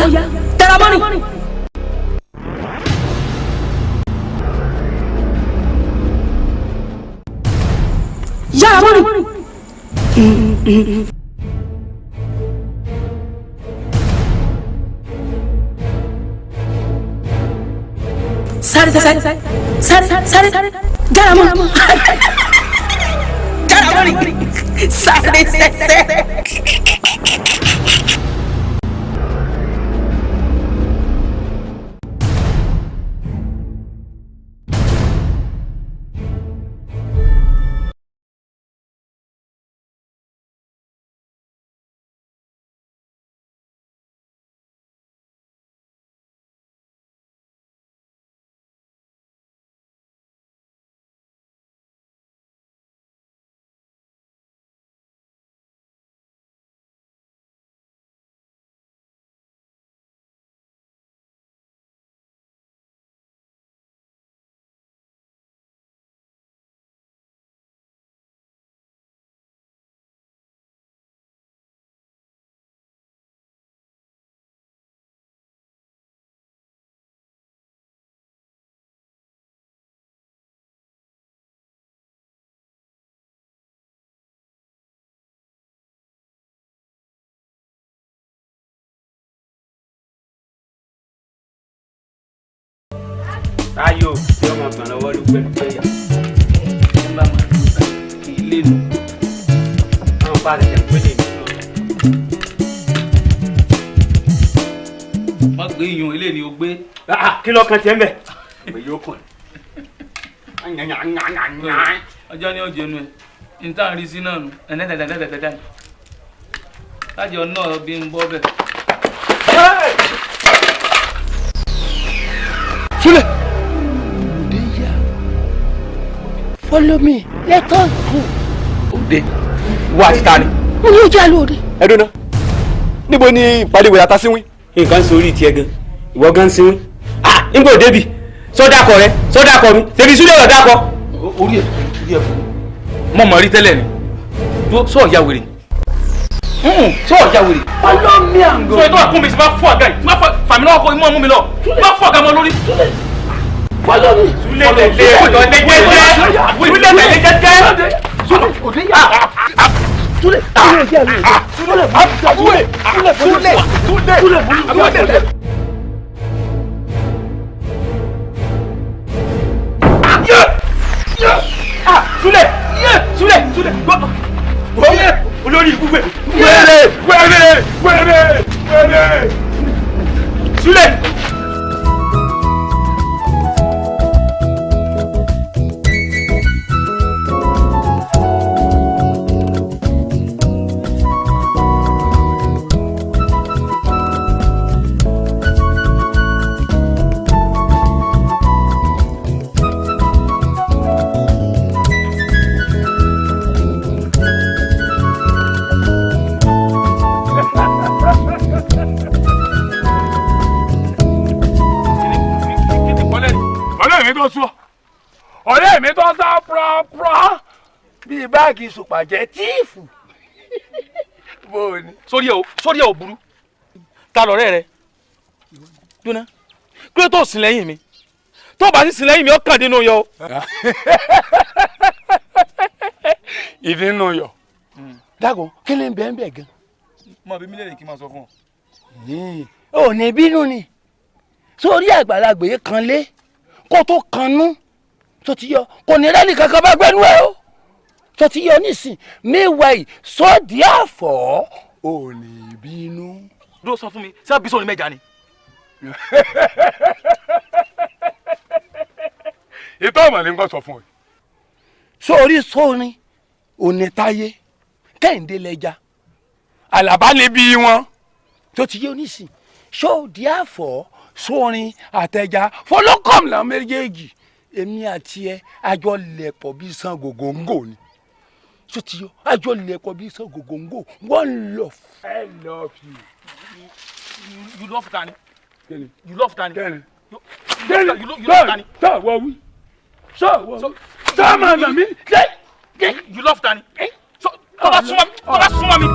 Ó yá, tẹra mọ́rìn. Yára mọ́rìn. Sáré, sáré, sáré, sáré, jára mọ́, jára mọ́rìn, sáré sẹ́sẹ́. Táyọ̀ yóò máa gbọ̀n lọ́wọ́ lúgbẹ́lúgbẹ́ yà. Ẹ bá máa dúpẹ́ ilé nu. Àwọn bá tẹ̀sẹ̀ ń pélé mi lọ. Wọ́n gbé iyùn ilé ni o gbé. Kí ló kan tiẹ̀ ń bẹ̀? Ìgbé yóò kàn. Ọjọ́ ni ó jẹnu ẹ̀. N tá à ń rí sí náà nù. Ẹ̀nẹ́dẹ̀dẹ̀dẹ̀dẹ̀dẹ̀. Lájọ náà bí ń bọ́ bẹ̀. Súlẹ̀. Follow me, let us go. Òde wá àti ta ni. Mo ní ojú àlóore. Ẹ dúná, níbo ni ìpàdé wèrè àtàsíwín. Nǹkan sórí tiẹ̀ gan, ìwọ gan sinwin. Ah, n kò débi sọdakọ rẹ, sọdakọ mi ṣebí Súlẹ̀ ọ̀dà kọ. Orí ẹ̀, orí ẹ̀ fún mi. Mo mọ̀ rí tẹ́lẹ̀ ni. Sọ ọ̀ya wèrè. Sọ ọ̀ya wèrè. Follow me and go. Sọ ètò àkúnmi sí máa fọ́ àga yìí. Máa fọ́ fàmí lọ́wọ́ kó imú ọmú mi lọ. Máa fọ́ àga mọ́ lórí. Follow me. Súlẹ̀ tẹ̀lé ọ̀dọ̀ lé jẹ́jẹ́. Súlẹ̀ tẹ̀lé jẹ́jẹ́. Súlẹ̀ òde yà. Súlẹ̀ Súlẹ̀ jẹ́ àlóore. Súlẹ̀ Súlẹ̀ Súlẹ̀ Súlẹ̀ Súlẹ̀ Súlẹ̀. Súlẹ̀, Súlẹ̀, Súlẹ̀, wọ́n olórí ikú wẹ̀. Wẹ́rẹ́, wẹ́rẹ́, wẹ́rẹ́, wẹ́rẹ́. Súlẹ̀. Ọ̀rẹ́ mi tó sá pọ́npọ́n bíi báàgì sùpàjẹ́ tíìfù. Bó o ní. Sórí ẹ o, sórí ẹ ò burú. Ta lọ̀rẹ́ rẹ? Dúnà. Kí ló tó sìn lẹ́yìn mi? Tó bá sì sìn lẹ́yìn mi, ó kàn dínú yọ. Ìdínú yọ. Dákun, kí ni bẹ́ẹ̀ bẹ́ẹ̀ gan? Mo bí mílíọ̀nù kí n máa sọ fún ọ. Ò ní bínú ni. Sórí àgbàlagbè kan lé kó tó kanú tó ti yọ, kò ní rẹ́ni kankan bá gbẹ́nu ẹ o tó ti yọ nísìn meanwhile sọ́ọ̀dì àfọ̀ ò ní bínú. Dúró, sọ fún mi, ṣé àbí sọ̀rọ̀ mẹ́ja ni. Ìtọ́ ọ̀mọ̀ ni nǹkan sọ fún ẹ. Sórí sórin òní táyé kẹ́hìndé lẹ́ja Àlàbá níbí wọn. Tó ti yọ nísìn sọ́ọ̀dì àfọ̀ sórin àtẹja fọlọ́kọ̀m làwọn méjèèjì, èmi àti ẹ àjọ lẹ̀pọ̀ bíi san gògóńgò ni tó ti yọ, àjọ lẹ̀pọ̀ bíi san gògóńgò, one love. I love you. You love ta ni? You love ta ni? Kẹ́ni. You love ta ni? Sọ wọ wí. Sọ wọ wí. Sọ ma nà mí. You love ta ni? Tó bá súnmọ́ mi, tó bá súnmọ́ mi.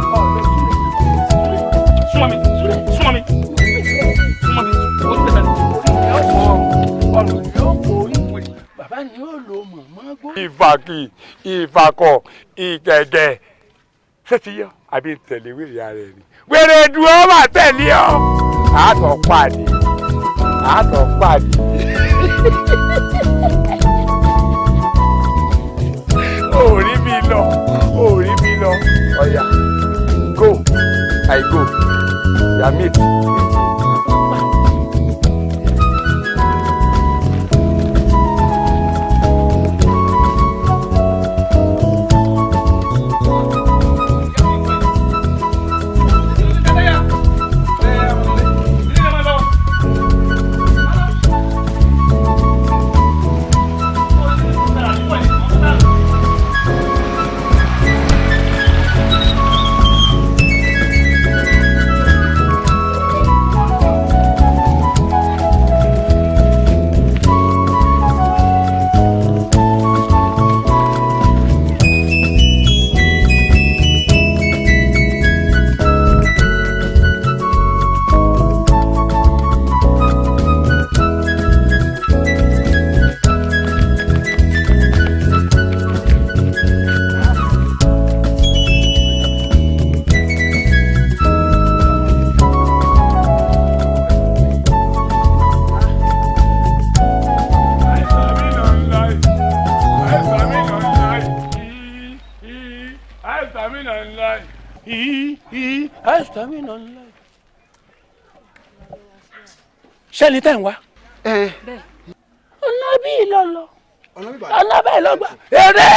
Súnmọ́ mi, súnmọ́ mi. Ìfàkì, ìfàkọ̀, ìgẹ̀gẹ̀. Ṣé ti yọ? Àbí tẹ̀lé wèrè ara ẹ̀ ni? Wèrè dùn ó mà tẹ̀lé ọ. Àtọ̀ pàdé. Àtọ̀ pàdé. Orí mi lọ, orí mi lọ. Ọ̀yà, go, I go. Yamit. Ṣẹ́ni tẹ́ ń wá. Ọ̀nà bí lọ́lọ́, ọ̀nà bẹ́ẹ̀ lọ́gbà, eré.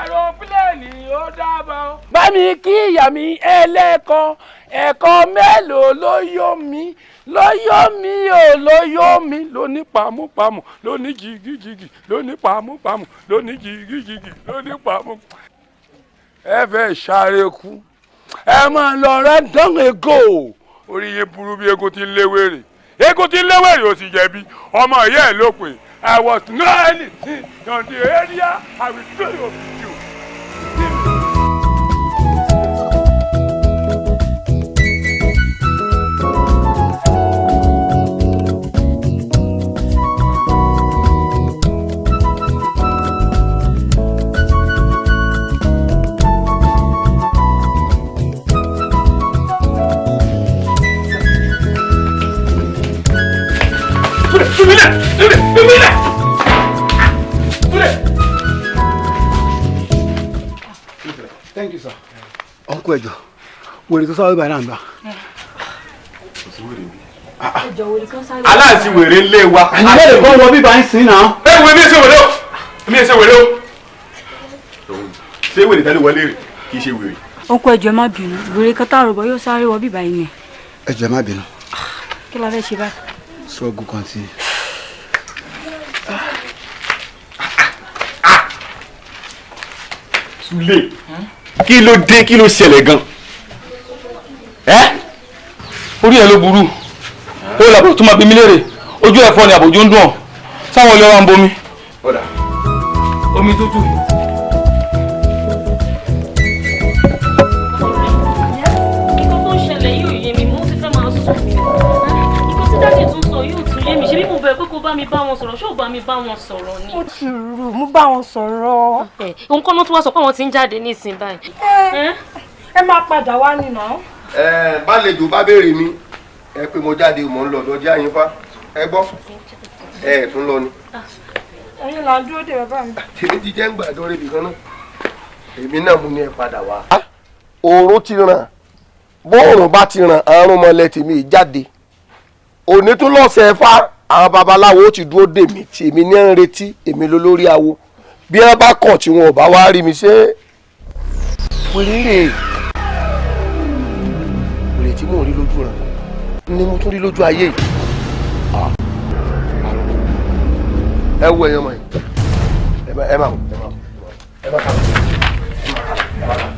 Ẹ̀rọ pílẹ̀nì ó dábàá o. Bá mi kí ìyá mi ẹlẹ́kọ̀ọ́, ẹ̀kọ́ mélòó ló yó mi, ló yó mi ò ló yó mi, ló ní pamúpamù, ló ní jìgìjìgì, ló ní pamúpamù, ló ní jìgìjìgì, ló ní pamú. Ẹ fẹ́ sáré kú, ẹ máa lọ rẹ́ dán ego. Orí yẹn burú bí ego ti ń léwèrè. Ego ti ń léwèrè ó sì jẹ̀bi. Ọmọ ìyá ẹ̀ ló pè. I was not anything on the area. I will show you. Thank you, sir. Uncle Ejo, wèrè tó sáré báyìí náà ń gbà. Aláàsì wèrè ń lé wa. Àyìnbó lè kọ́ wọ bíbá ń sìn náà. Ẹ wo èmi ṣe wèrè o, èmi ṣe wèrè o. Ṣé wèrè tẹ́lẹ̀ wọlé rè kì í ṣe wèrè? Uncle Ejo, ẹ má bínú, wèrè kan tá a rò bọ́ yóò sáré wọ bíbá yìí ni. Ẹ jọ̀ọ́ ẹ má bínú. Kí la fẹ́ ṣe báyìí? Struggle continue. Sule, kí ló dé, kí ló ṣẹlẹ̀ gan? Ẹ́ orí ẹ ló burú, ó làbúrò tó máa bí mi léèrè, ojú ẹ̀fọ́ ni àbòjú ń dùn ọ́, sáwọn ilé wa ń bomi. Omi tútù. Nǹkan tó ń ṣẹlẹ̀ yóò yé mi, mo ti fẹ́ máa sùn mí. Nǹkan tí dáàdì tún sọ yóò tún yé mi, ṣé bí mo bẹ̀ pé kó bá mi bá wọn sọ̀rọ̀, ṣé ò bá mi bá wọn sọ̀rọ̀ ni? Ó ti rù, mo bá wọn sọ̀rọ̀. Òun kọ́ ló tún wá sọ pé àwọn ti ń jáde nísìnyí báyìí. Ẹ máa padà wá nínà. Ẹ bálejò bá béèrè mi, ẹ pé mo jáde mò ń lọ ọ̀dọ̀ jẹ́ àyínfá, ẹ gbọ́, ẹ tún lọ ni. Ẹ̀yin là ń dúró dè bàbá mi. Tèmi ti jẹ́ ń gbàdúrà rẹ̀ kan náà, èmi náà mú ni ẹ padà wá. Oòrùn ti ràn, bóòrùn bá ti ràn, àrùn mọ́lẹ̀ tèmi jáde. Òní tún lọ́sẹ̀ fá, àwọn babaláwo ó ti dúró dè mí, tèmi ní ń retí, èmi lólórí awo. Bí wọ́n bá kọ̀ tí wọn ò bá wá rí mi ṣé wèrè rè wèrè tí mò ń rí lójú ràn ni mo tún rí lójú ayé yìí. Ẹ wo ẹ̀yin ọmọ yìí, ẹ máa wò, ẹ máa wò, ẹ máa kà lọ, ẹ máa kà lọ.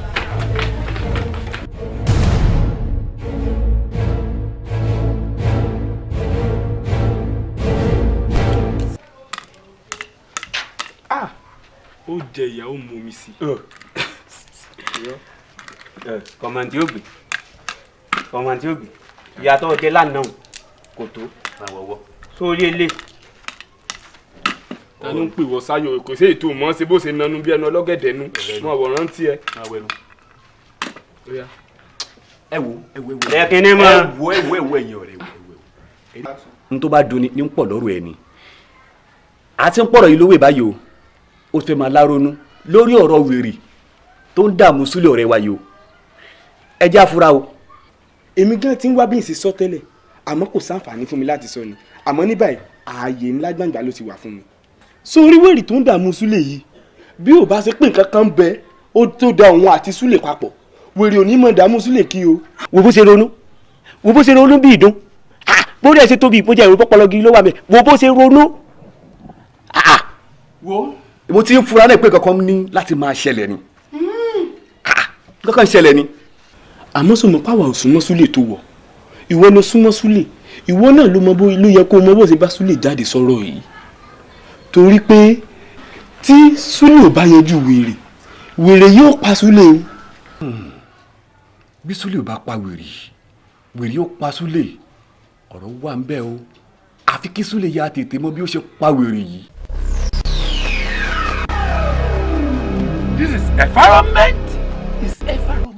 Ó jẹ ìyàwó mu omi sí. Kọ̀mọ̀ntì ògbè, kọ̀mọ̀ntì ògbè, ìyàtọ̀ ọdẹ lánàá kò tó àwọ̀wọ́ sórí ilé. Ta ló ń pè wọ sáyọ? Kò sí ètò mọ́ ṣe bó ṣe nanú bí ẹnu ọlọ́gẹ̀dẹ̀ nu mọ̀ wọ̀ rántí ẹ. Ẹ wo, ẹ wo, ẹ wo. Lẹ́kìnní mọ́. Ẹ wo, ẹ wo, ẹ wo, ẹ̀yin ọ̀rẹ́, ẹ wo, ẹ wo. N tó bá dunni ní ń pọ̀ lọ́rọ̀ ẹ ni a ti ń pọ̀rọ̀ yìí lówó ìbáyìí o. Ó fẹ́ máa láronú lórí ọ̀rọ̀ wèrè tó ń dààmú sílẹ̀ ọ̀rẹ́ wa yìí o. Ẹ jẹ́ àfúrá o. Èmi gan ti ń wá bí n ṣe sọ tẹ́lẹ̀, àmọ́ kò sáǹfààní fún mi láti sọ ni. Àmọ́ ní báyìí, ààyè ńlá gbàǹgbà ló ti wà fún mi. Sórí wèrè tó ń dààmú Súlè yìí, bí ò bá ṣe pé nǹkan kan bẹ ó tó da òun àti Súlè papọ̀, wèrè ò ní mọ̀ dààmú Súlè kí o. Wo bó ṣe ronú, wo bó ṣe ronú bí ìdún bó dẹ̀ ṣe tóbi ìpọ́jà ìrò pọ́pọ́lọ́ gidi ló wà mẹ́. Wo bó ṣe ronú. Wo, mo ti ń fura náà pé kankan ní láti máa ṣẹlẹ̀ ni, kankan ṣẹlẹ̀ ni. Àmọ́ sọ mọ̀ páwà ò súnmọ́ Súlè tó wọ̀, ìwọ ló súnmọ́ Súlè, ìwọ náà ló mọ bó ló yẹ kó mọ bó ṣe bá Súlè jáde sọ̀rọ̀ yìí, torí pé tí Súlè ò bá yanjú wèrè, wèrè yóò pa Súlè o. Bí Súlè ò bá pa wèrè, wèrè yóò pa Súlè. Ọ̀rọ̀ wà ń bẹ̀ o, àfi kí Súlè ya tètè mọ bí ó ṣe pa wèrè yìí. This is environment. Is environment.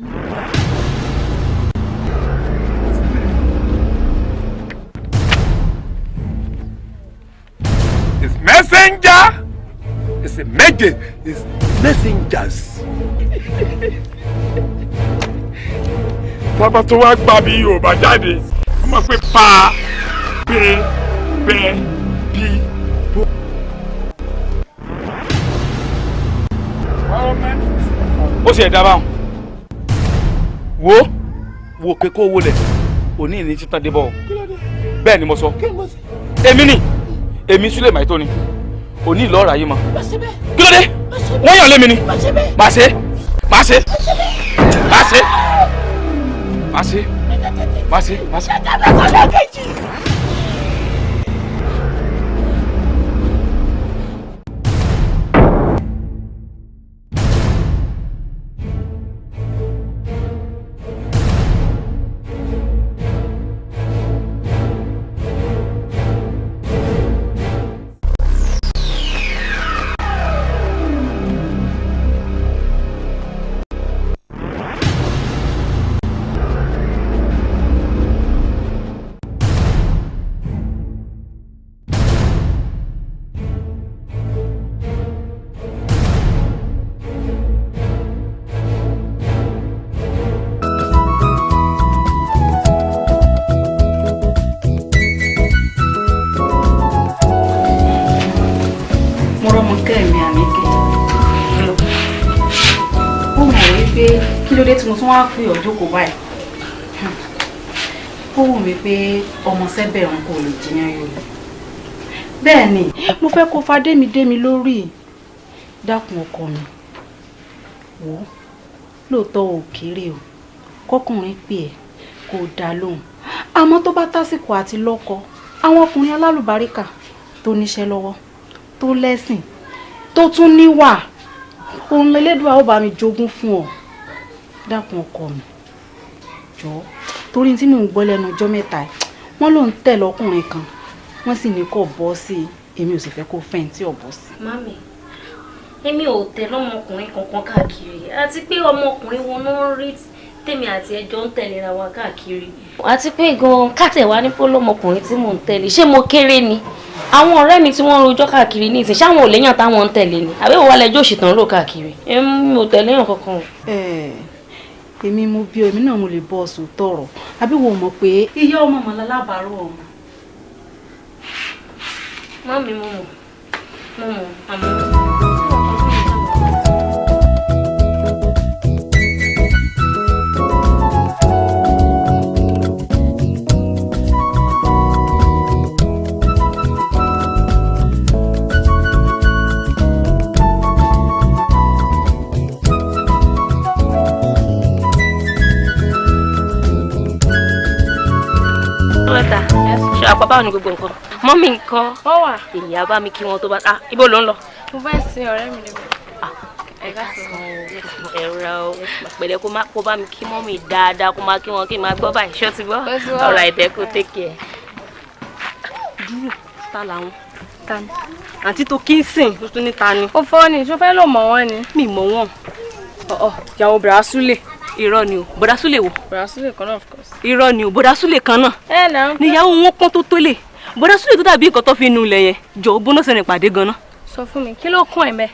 It's messenger. It's a major. It's messengers. Tábà tó wá gbà bí Yorùbá jáde, wọ́n mọ̀ pé pa, pé, pé, bí, bó. Ó sì ẹ̀dá báwọn. Wo wo pé kó wọlé òní ìní títàn débọ̀. Bẹ́ẹ̀ ni mo sọ. Èmi ni èmi Súlè Màìtó ni òní ìlọ́ọ̀rọ̀ ayé mọ́. Kí ló dé? Wọ́n yàn lé mi ni. Màá ṣe, màá ṣe, màá ṣe, màá ṣe, màá ṣe, màá ṣe. Kí ló dé tí mo tún wá pè ọ́ jókòó báyìí? Ó wù mí pé ọmọ sẹ́bẹ̀ òun kò lè jiyàn yòó. Bẹ́ẹ̀ ni mo fẹ́ kó fa démi-démi lórí. Dákun ọkọ mi, wò ó, lóòótọ́ ò kéré o, kọkùnrin pè ẹ́ kó dá lóhùn. Àmọ́ tó bá tásìkò àti lọ́kọ, àwọn ọkùnrin alálùbáríkà tó níṣẹ́ lọ́wọ́, tó lẹ́sìn, tó tún níwà, òun l'Elédùà ó bá mi jogún fún ọ. Dákun ọkọ mi, jọ̀ọ́, torí tí mò ń gbọ́ lẹ́nu ọjọ́ mẹ́ta yìí, wọ́n ló ń tẹ̀lé ọkùnrin kan, wọ́n sì ní kò bọ́ sí i, èmi ò sì fẹ́ kó fẹ́ǹ tí ò bọ́ sí i. Mami, èmi ò tẹ̀lé ọmọkùnrin kankan káàkiri, àti pé ọmọkùnrin wọn náà rí tèmi àti ẹjọ́ ń tẹ̀léra wa káàkiri. Àti pé gan-an kátẹ̀ wá ní pólọ́ ọmọkùnrin tí mò ń tẹ̀lé, ṣé mo kéré ni? Àwọn ọ̀rẹ́ mi tí wọ́n ń rojọ́ káàkiri ní ìsìn, ṣáwọn ò léyàn táwọn ń tẹ̀lé ni? Àbí òwò alẹ́jọ́ òṣìtàn rò káàkiri? Èmi ò tẹ̀lé yàn kankan o. Èmi mo bí ọ, èmi náà mo lè bọ́ ọ̀sùn tọrọ. Àbí wo mọ̀ pé ìyá ọmọ mọ̀ lálábàárò ọmọ. Mami, mo mọ̀, mo mọ̀, àmọ́. Ṣé àpá báwo ni gbogbo nǹkan? Mọ́mí nǹkan. Wọ́n wà. Ìyá bá mi kí wọn tó bá. Ah, ibo ló ń lọ? Mo fẹ́ sin ọ̀rẹ́ mi níbẹ̀. Ẹ káàsán o. Ẹ̀rọ o. Pẹ̀lẹ́ kó bá mi kí mọ́mí dáadáa, kó máa kí wọn kí n máa gbọ́ báyìí. Ṣé o ti gbọ́? Ọ̀rọ̀ àìtẹ́ kó take care. Dúró, ta làwọn? Ta ni? Àǹtí tó kí ń sìn tó tún ní ta ni. Ó fọ́ ni, ṣó fẹ́ lò mọ̀ wọ́n ni? Mi mọ̀ wọ́n. Ọ̀ọ̀, ìyàwó Bùrà Súlè. Irọ́ ni o, Bùrà Súlè wo? Bùrà Súlè kan náà, of course. Irọ́ ni o, Bùrà Súlè kan náà. Ẹ nà. Níyàwó wọn pọ́n tó tó lè. Bùrà Súlè tó dàbí nǹkan tó fi nu ilẹ̀ yẹn. Jọ̀ọ́ bóná sẹ́ni pàdé gan-an. Sọ fún mi, kí ló kún ẹ̀ bẹ́ẹ̀?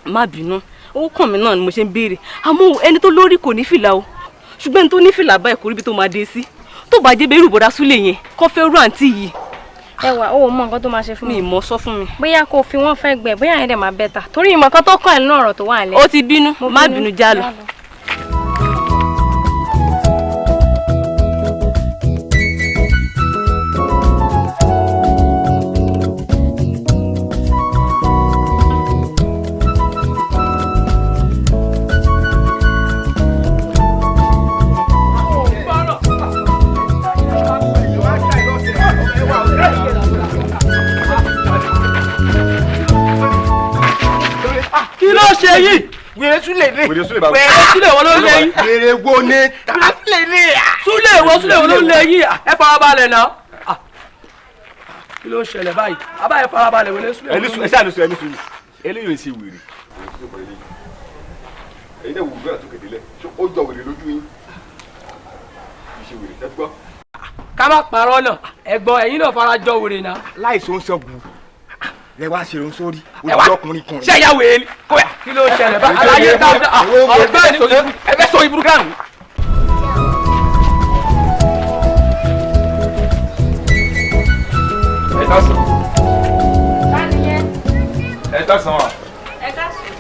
Má bínú, ó kàn mí náà ni mo ṣe ń béèrè. Àmọ́ ẹni tó lórí kò ní fìlà o. Ṣùgbọ́n ẹni tó ní fìlà báyìí kò ríbi tó máa dé sí. Tó bá jẹ́ bẹ́rù Bùrà Súlè yẹn, kọ́ fẹ́ rú àǹtí yìí. Ẹwà, ó mọ nǹkan tó máa ṣe fún mi. Mi mọ̀, sọ fún mi. Bóyá kó o fi wọ́n fẹ́ gbẹ, bóyá yẹn dẹ̀ máa bẹ́ta. Torí ìmọ̀ kan tó kàn ẹ́ nínú ọ̀rọ̀ tó wà lẹ́. Ó ti bínú, má bínú, já lọ. Kí ló ṣe yìí? Wèrè Súlè ní. Wèrè Súlè bá Wèrè Súlè wọn ló lé yín. Wèrè wo ni? Súlè ní. Súlè wo ló lé yín? Ẹ farabalẹ̀ náà. Kí ló ń ṣẹlẹ̀ báyìí? Abá ẹ farabalẹ̀, wèrè Súlè. Ẹni sùn, ẹ ṣáà ní sùn, ẹni sùn. Eléyìí ò ṣe wèrè. Ẹ̀yin náà wò wúrà tó kéde lẹ̀, ó jọ wèrè lójú yín. Kì í ṣe wèrè, tẹ́tí gbọ́. Ká má parọ́ náà, ẹ̀gbọ́n ẹ̀yin náà fara jọ wèrè náà. Láìsọ ń sọ gùn lẹ wá ṣerun sórí ojú ọkùnrin kan. Ṣé ìyá wèrè ni? Kó yà kí ló ṣẹlẹ̀ bá aláyé tá a ọ̀gbẹ́ni ẹ fẹ́ sọ ibùdó kan. Ẹ ká sàn. Ẹ ká sàn wa. Ẹ ká sùn.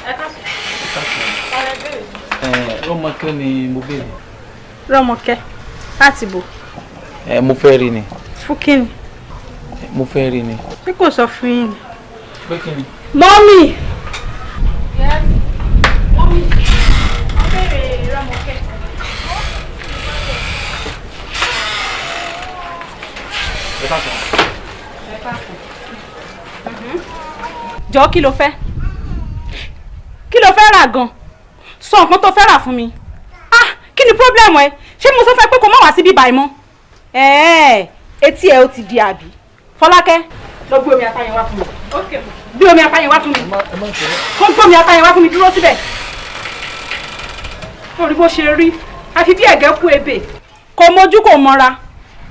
Ẹ ká sùn. Ọ̀rẹ́ béèrè. Ẹ Rọ́mọkẹ́ ni mo béèrè. Rọ́mọkẹ́ láti bò. Ẹ mo fẹ́ rí ni. Fún kí ni? Mo fẹ́ rí ni. Ṣé kò sọ fún yín ni? Pé kí ni? Mọ́mì! Yes. Mọ́mì, wọ́n béèrè Rọ́mọkẹ́. Ẹ ká sàn. Jọ̀ọ́, kí ló fẹ́? Kí ló fẹ́ rà gan? Sọ nǹkan tó fẹ́ rà fún mi. Ah, kí ni problem ẹ? Ṣé mo sọ fẹ́ pé kó má wá síbí báyìí mọ́? Ẹ̀ẹ́, etí ẹ ó ti di àbí? Fọlákẹ́, lọ gbé omi ata yẹn wá fún mi. Gbé omi ata yẹn wá fún mi. Kó gbé omi ata yẹn wá fún mi, dúró síbẹ̀. Orí bó ṣe rí, àfi bí ẹ̀gẹ́ kú ebè. Kò mojú kò mọ́ra,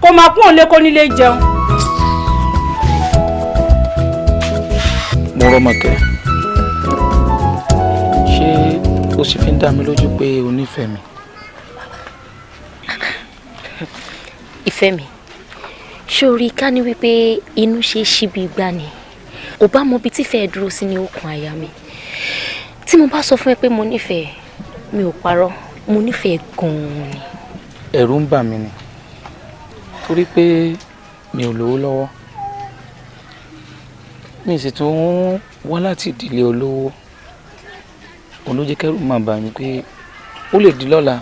kò máa kún òun lé kó nílé jẹun. Mo Rọ́mọkẹ́, ṣé o sì fi ń dá mi lójú pé o nífẹ̀ẹ́ mi? Ìfẹ́ mi, ṣórí ká ní wípé inú ṣe síbi ìgbà ni ò bá mọ ibi tífẹ̀ẹ́ dúró sí ní okùn àyà mi. Tí mo bá sọ fún ẹ pé mo nífẹ̀ẹ́, mi ò parọ́, mo nífẹ̀ẹ́ gan-an ni. Ẹ̀rù ń bà mí ni torí pé mi ò lówó lọ́wọ́, mi sì tún wá láti ìdílé olówó. Òun ló jẹ́ kẹ́rù máa bà mí pé ó lè di lọ́la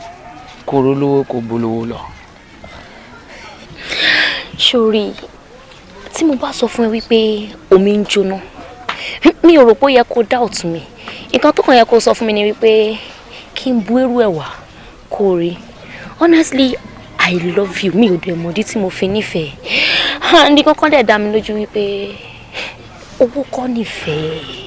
kó rolówó kó bolówó lọ. Ṣórí tí mo bá sọ fún ẹ wípé omi ń jóná, mi ò rò pé ó yẹ kó doubt mi. Nǹkan tó kàn yẹ kó sọ fún mi ni wípé kí n bu eérú ẹ̀ wá kó rí. Honestly, I love you. Mi ò dẹ̀ mọ̀dí tí mo fi nífẹ̀ẹ́, and kankan dẹ̀ dá mi lójú wípé owó kọ́ nífẹ̀ẹ́.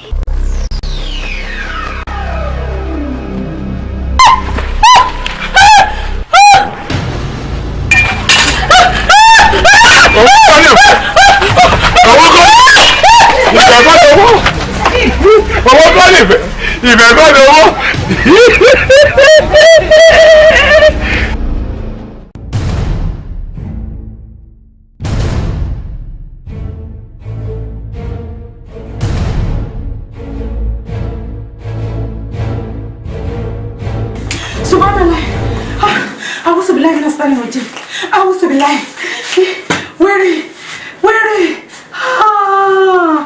Owó kọ́ lè fẹ́, ìfẹ́ kọ́ lè owó. Subhanallah. Ah, A'udhu billahi minash shaitani rajim. A'udhu billahi. Wèrè, wèrè. Ah.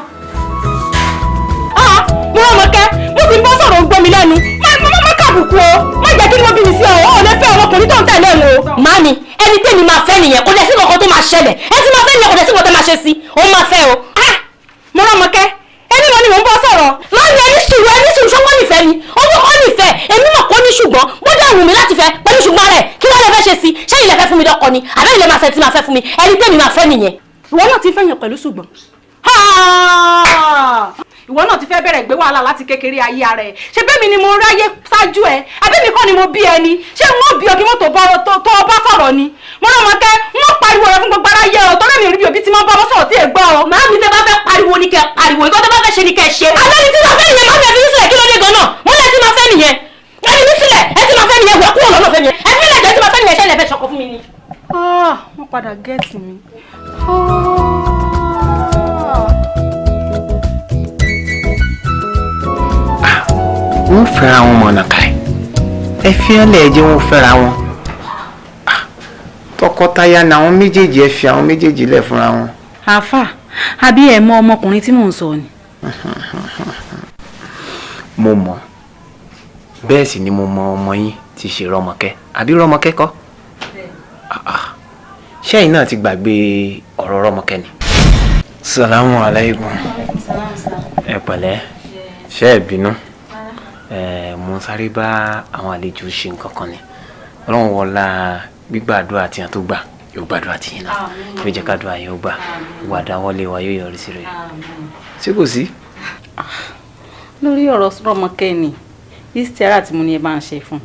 Ah, mo Rọ́mọkẹ́, mo ti ń bọ́ sọ̀rọ̀ ń gbọ́ mi lẹ́nu. Má má má kàbùkù o. Má jẹ́ kí ni wọ́n bí mi sí ọ. Ó lè fẹ́ ọmọkùnrin tó ń tẹ̀lé òun o. Màámi, ẹni tẹ́mi máa fẹ́ nìyẹn, kò dẹ̀ sí nǹkan tó máa ṣẹlẹ̀. Ẹni tí máa fẹ́ nìyẹn, kò dẹ̀ sí nǹkan tó máa ṣe sí. Òun máa fẹ́ o. Ah, mo Rọ́mọkẹ́, ẹni wo ni mò ń bọ́ sọ̀rọ̀? Màámi, ẹni sùúrù, ẹni sùúrù, ṣé wọ́n nífẹ̀ẹ́ ni? Owó kọ́ nífẹ̀ẹ́, èmi mọ̀ kó ní ṣùgbọ́n, bó dẹ̀ wù mí láti fẹ́ pẹ̀lú ṣùgbọ́n rẹ̀, kí wọ́n lè fẹ́ ṣe sí? Ṣé ilẹ̀ fẹ́ fún mi lọ́kọ ni? Àbẹ́ ilẹ̀ máa fẹ́ tí máa fẹ́ fún mi? Ẹni tẹ́mi máa fẹ́ nìyẹn. Ìwọ náà ti fẹ́ yàn pẹ̀lú ṣùgbọ́n. Ìwọ náà ti fẹ́ bẹ̀rẹ̀ gbé wàhálà láti kékeré ayé ara ẹ̀. Ṣé bẹ́ẹ̀ mi ni mo ráyé ṣáájú ẹ? Àbí mi kọ́ ni mo bí ẹni? Ṣé wọ́n bí ọ kí wọ́n tó bá sọ̀rọ̀ ni? Mo rán ọmọkẹ́, wọ́n pariwo rẹ fún gbogbo aráyé ọ, torí mi ò rí bí òbí tí wọ́n bá wọn sọ̀rọ̀ tí ẹ gbọ́ ọ. Màámi, tẹ́ bá fẹ́ pariwo ni kẹ́ pariwo, nǹkan tẹ́ bá fẹ́ ṣe ni kẹ́ ṣe. Alẹ́ ni tí máa fẹ́ nìyẹn, màámi, ẹ fi mí sílẹ̀, kí ló dé gan-an? Mo lẹ́ tí máa fẹ́ nìyẹn. Ẹ fi mí sílẹ̀, ẹ tí máa fẹ́ nìyẹn, wẹ́ kúrò lọ́nà fẹ́ nìyẹn. Ẹ fi mí lẹ̀ jẹ́ tí máa fẹ́ nìyẹn, ṣẹlẹ̀ fẹ́ ṣọkọ fún mi ni. Wọ́n padà gẹ́ẹ̀tì mi. Wọ́n fẹ́ra wọn mọ̀nà káì, ẹ fi hàn lẹ̀, jẹ́ wọ́n fẹ́ra wọn. Tọkọtaya ni àwọn méjèèjì, ẹ fi àwọn méjèèjì lẹ̀ fúnra wọn. Àáfà, àbí ẹ mọ ọmọkùnrin tí mò ń sọ ni? Mo mọ̀, bẹ́ẹ̀ sì ni mo mọ ọmọ yín tí ṣe Rọ́mọkẹ́, àbí Rọ́mọkẹ́ kọ́? Ṣẹ́yìn náà ti gbàgbé ọ̀rọ̀ Rọ́mọkẹ́ ni. Salamu alaikum. Ẹ pẹ̀lẹ́, ṣé ẹ bínú? Mo ń sáré bá àwọn àlejò ṣe nǹkan kan ni. Ọlọ́run wọlá gbígbàdúrà tí wọn tó gbà yóò gbàdúrà tí yín náà, yóò jẹ́ kádùá yóò gbà, wà dáwọ́lé wa yóò yọrí sí rẹ̀. Ṣé kò sí? Lórí ọ̀rọ̀ Rọ́mọkẹ́ ni, istira tí mo ní ẹ bá ń ṣe fún.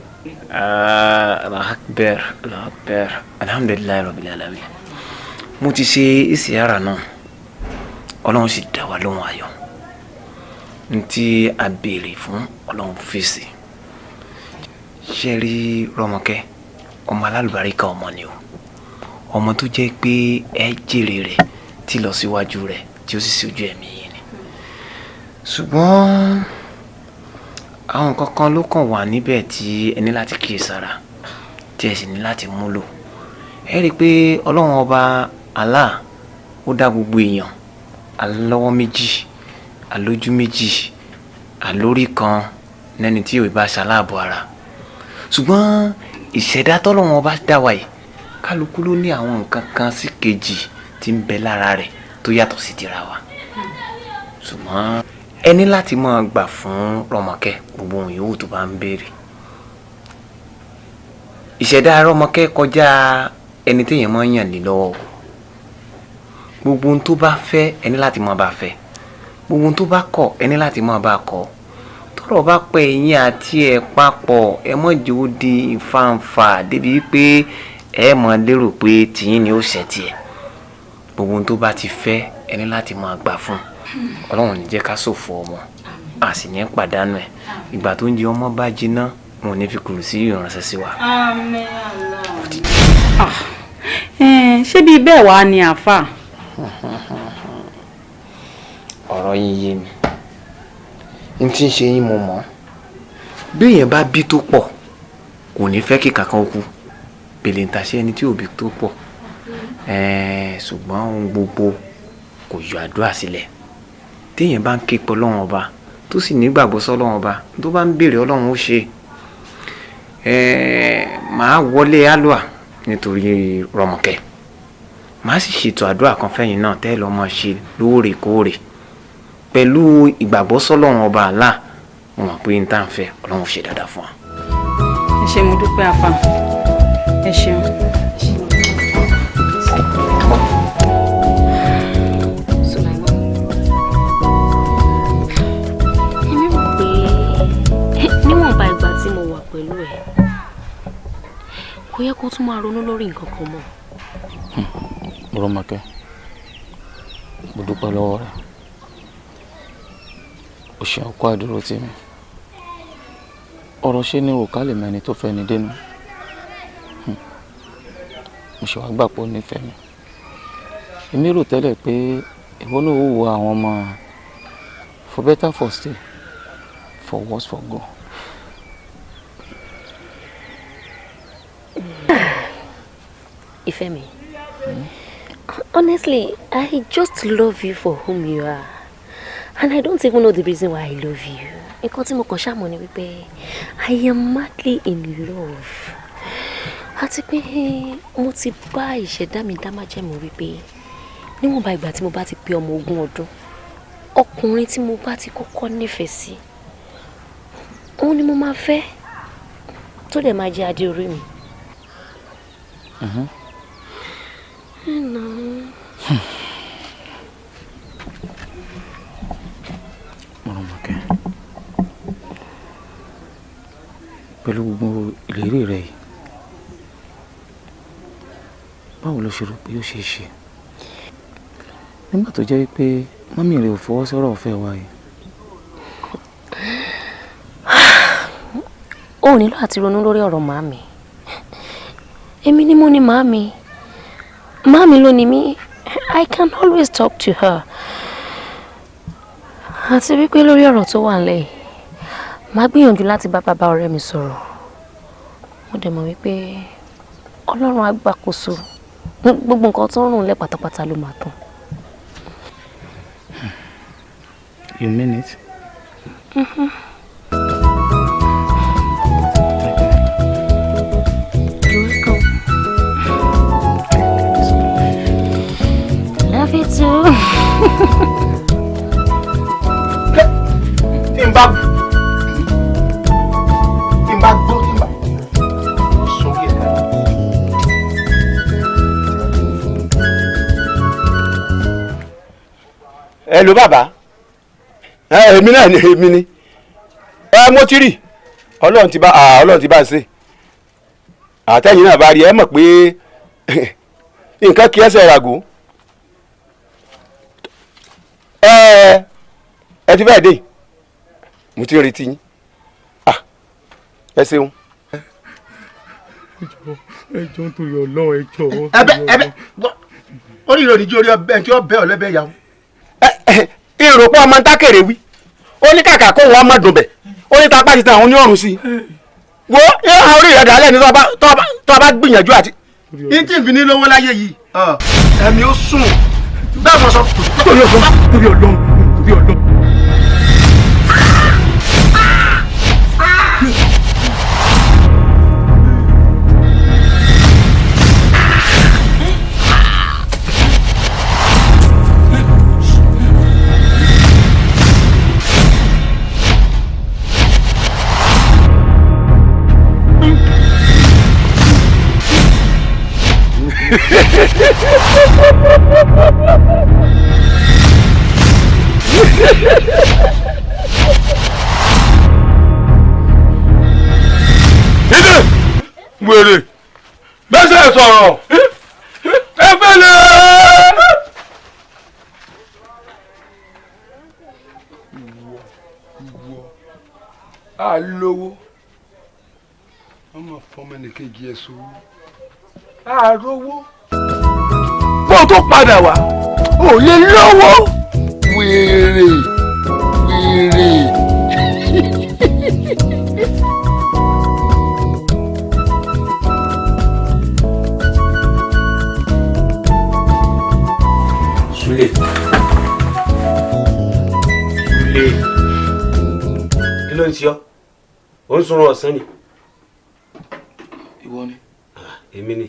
Allahu Akbar, Allahu Akbar, alhamdulilayi rabbil alamin. Mo ti ṣe istira náà, Ọlọ́run sì dá wa lóhùn ayọ̀. Ntí a béèrè fún, Ọlọ́run fèsì. Ṣe rí Rọ́mọkẹ́, ọmọ alálùbáríkà ọmọ ni o, ọmọ tó jẹ́ pé ẹ jèrè rẹ̀ tí lọ síwájú rẹ̀ tí ó sì ṣojú ẹ̀mí yìí ni. Ṣùgbọ́n àwọn nǹkan kan ló kàn wà níbẹ̀ tí ẹ ní láti kíyèsára, tí ẹ sì ní láti múlò. Ẹ rí i pé Ọlọ́run ọba Allah ó dá gbogbo èèyàn alọ́wọ́ méjì, alójú méjì, alórí kan, lẹ́ni tí ò bá ṣaláàbọ̀ ara. Ṣùgbọ́n ìṣẹ̀dá tọ́lọ́run ọba dá wa yìí, kálukú ló ní àwọn nǹkan kan sí kejì tí ń bẹ lára rẹ̀ tó yàtọ̀ sí tira wa. Ṣùgbọ́n ẹ ní láti máa gbà fún Rọ́mọkẹ́ gbogbo ohun yòówù tó bá ń béèrè. Ìṣẹ̀dá Rọ́mọkẹ́ kọjá ẹni téèyàn máa ń yàn lé lọ́wọ́. Gbogbo ohun tó bá fẹ́, ẹ ní láti máa bá fẹ́. Gbogbo ohun tó bá kọ̀, ẹ ní láti máa bá kọ̀. Tọ́rọ̀ bá pẹ́ ẹ̀yin àti ẹ̀ papọ̀, ẹ má jẹ́ ó di ìfàǹfà débi pé ẹ máa lérò pé tìyín ni ó ṣẹ tiẹ̀. Gbogbo ohun tó bá ti fẹ́, ẹ ní láti máa gbà fún un. Ọlọ́run ò ní jẹ́ ká ṣòfò ọmọ, a sì ní pàdánù ẹ̀. Ìgbà tó ń jẹ ọmọ bá jiná, wọn ò ní fi kùrù sí ìránṣẹ́ sí wa. Àmín Allah. Ṣé bí bẹ́ẹ̀ wá ni àáfà? Ọ̀rọ̀ yín yé mi, n tí ń ṣe yín mo mọ̀. Bí èèyàn bá bí tó pọ̀, kò ní fẹ́ kí kankan kú, bèlè ń taṣẹ́ ẹni tí ò bí tó pọ̀. Ṣùgbọ́n ohun gbogbo kò yọ àdúrà sílẹ̀. Téèyàn bá ń ké pe Ọlọ́run ọba, tó sì nígbàgbọ́ sọ́lọ́run ọba, tó bá ń béèrè, Ọlọ́run ó ṣe. Màá wọlé àlùà nítorí Rọ́mọkẹ́, màá sì ṣètò àdúrà kan fẹ́yìn náà tẹ́ ẹ lọ́ máa ṣe lóòrèkóòrè pẹ̀lú ìgbàgbọ́ sọ́lọ́run ọba Allah. Mo mọ̀ pé n tá à ń fẹ́, Ọlọ́run ṣe dáadáa fún wa. Ẹ ṣé, mo dúpẹ́ àfà, ẹ ṣeun. Sulaiman, èmi rò pé níwọ̀nba ìgbà tí mo wà pẹ̀lú ẹ̀, kò yẹ kó tún máa ronú lórí nǹkan kan mọ́. Rọ́mọkẹ́, mo dúpẹ́ lọ́wọ́ rẹ̀, o ṣe ọkọ àdúró tì mí. Ọ̀rọ̀ ṣe ní òkà lè mẹ́ni tó fẹ́ ni dénú. Mo ṣe wá gbà pé ó nífẹ̀ẹ́ mi. Èmi rò tẹ́lẹ̀ pé ìwọ náà ó wo àwọn ọmọ for better for stay, for worse for go. Ìfẹ́ mi, honestly, I just love you for whom you are. And I don't even know the reason why I love you. Nǹkan tí mo kàn ṣàmọ̀ ni wípé I am madly in love. Àti pé mo ti bá ìṣẹ̀dá mi dá májẹ̀mú wípé níwọ̀nba ìgbà tí mo bá ti pé ọmọ 20 ọdún, ọkùnrin tí mo bá ti kọ́kọ́ nífẹ̀ẹ́ sí, òun ni mo máa fẹ́, tó dẹ̀ máa jẹ́ adé orí mi. No. Pẹ̀lú gbogbo ìlérí rẹ yìí, báwo ló ṣe rò pé ó ṣe é ṣe? Nígbà tó jẹ́ wípé mummy rẹ ò fọwọ́ sọ́rọ̀ ọ̀fẹ́ wa yìí. O ò nílò àti ronú lórí ọ̀rọ̀ màámi. Èmi ni mo ní màámi. Màámi ló ní mí. I can always talk to her. Àti wípé lórí ọ̀rọ̀ tó wà nílẹ̀ yìí, màá gbìyànjú láti bá bàbá ọ̀rẹ́ mi sọ̀rọ̀. Mo dẹ̀ mọ̀ wípé Ọlọ́run á gbàkóso. Gbogbo nǹkan tó ń rùn lẹ́ pátápátá ló máa tán. You mean it? Mm-hmm. You're welcome. Love you too. Tí n bá gbó, tí n bá sórí ẹ̀ dáadáa. Ẹ ló bàbá ẹ, èmi náà ni, èmi ni ẹ. Mo ti rí, Ọlọ́run ti bá, Ọlọ́run ti bá ń ṣe. Àtẹ̀yìn náà bá rí ẹ mọ̀ pé nǹkan kí ẹsẹ̀ ràgó. Ẹ ẹ ti fẹ́ẹ̀ dé, mo ti ń retí yín. Ẹ ṣeun. Ẹ jọ̀ọ́, nítorí Ọlọ́run, ẹ jọ̀ọ́. Ẹbẹ ẹbẹ orí ìròyìn jí orí ọbẹ tí ó bẹ ọlẹbẹ yà ó. Èrò pé ọmọ ntákèrè wí, ó ní kàkà kó wọn má dùn bẹ̀, ó ní tapá ti tan àwọn oníọ̀rùn sí i. Wo ìhà orí rẹ̀ dálẹ̀ ní tó bá gbìyànjú àti. Yín tí n fi ní lówó láyé yìí, ẹ̀mí ó sùn bẹ́ẹ̀ mọ̀ sọ. Torí Ọlọ́run, torí Ọlọ́run, torí Ọlọ́run. Dídì wèrè bẹ́sẹ̀ sọ̀rọ̀ ẹ fẹ́ lè. Ìwọ alówó, ọmọ fọmọ ẹnìkejì ẹ sọ àrówó Bó o tó padà wá, ò lè lówó. Wèrè wèrè. Sule, Sule, kí ló ń ṣe ọ́? Ó ń sunrun ọ̀sán ni. Ìwọ ni. Èmi ni.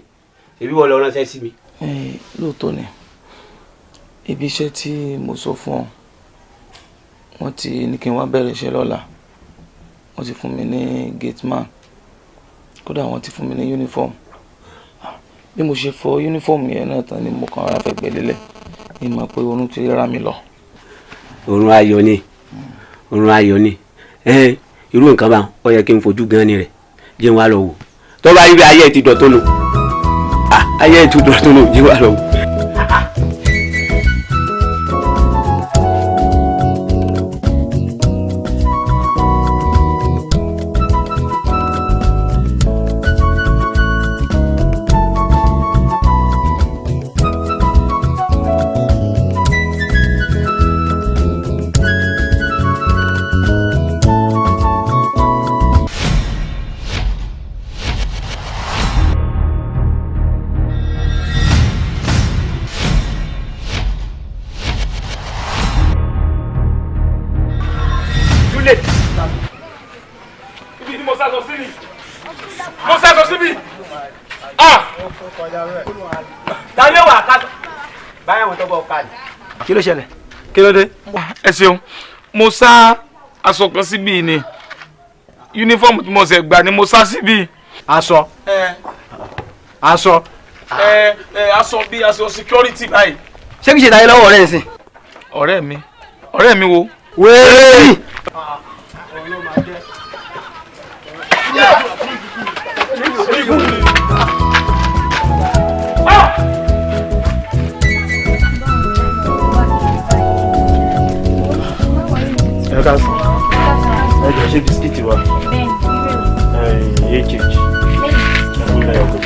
Èmi wọ́n lọ ránṣẹ́ sí mi. Lóòótọ́ ni, ibi iṣẹ́ tí mo sọ fún ọ, wọ́n ti ní kí n wá bẹ̀rẹ̀ iṣẹ́ lọ́la. Wọ́n ti fún mi ní gate man, kódà wọ́n ti fún mi ní uniform. Bí mo ṣe fọ uniform yẹn náà tán ni mo kàn ara fẹ́ gbẹ lélẹ̀ ní mọ̀ pé oorun ti rá mi lọ. Oorun ayọ̀ ni, oorun ayọ̀ ni. Irú nǹkan bá ọ yẹ kí n fojú gan ni rẹ̀ jẹ́ wá lọ wò tó bá rí bí ayé ti dọ̀tún nù, ayé ti dọ̀tún nù, jẹ́ wá lọ wò. Ibi tí mo sá sọ síbi, mo sá sọ síbi. Ah, ta ló wà ká báyà wọn tó bọ ká ni. Kí ló ṣẹlẹ̀? Kí ló dé? Ẹ ṣeun. Mo sá aṣọ kan síbí ni, yúnífọ́ọ̀mù tí mo ṣẹ̀ gbà ni mo sá síbí. Aṣọ? Aṣọ? Ẹ ẹ, aṣọ bíi aṣọ security báyìí. Ṣé kìí ṣe ìdáyé lọ́wọ́ ọ̀rẹ́ ẹ̀ sìn? Ọ̀rẹ́ mi? Ọ̀rẹ́ mi wo? Wéèrè. Ẹ ká sùn. Ẹ jọ ṣé bisikíìtì wa. Ẹ̀ẹ́n HH. Ẹ fún mi ọkọ.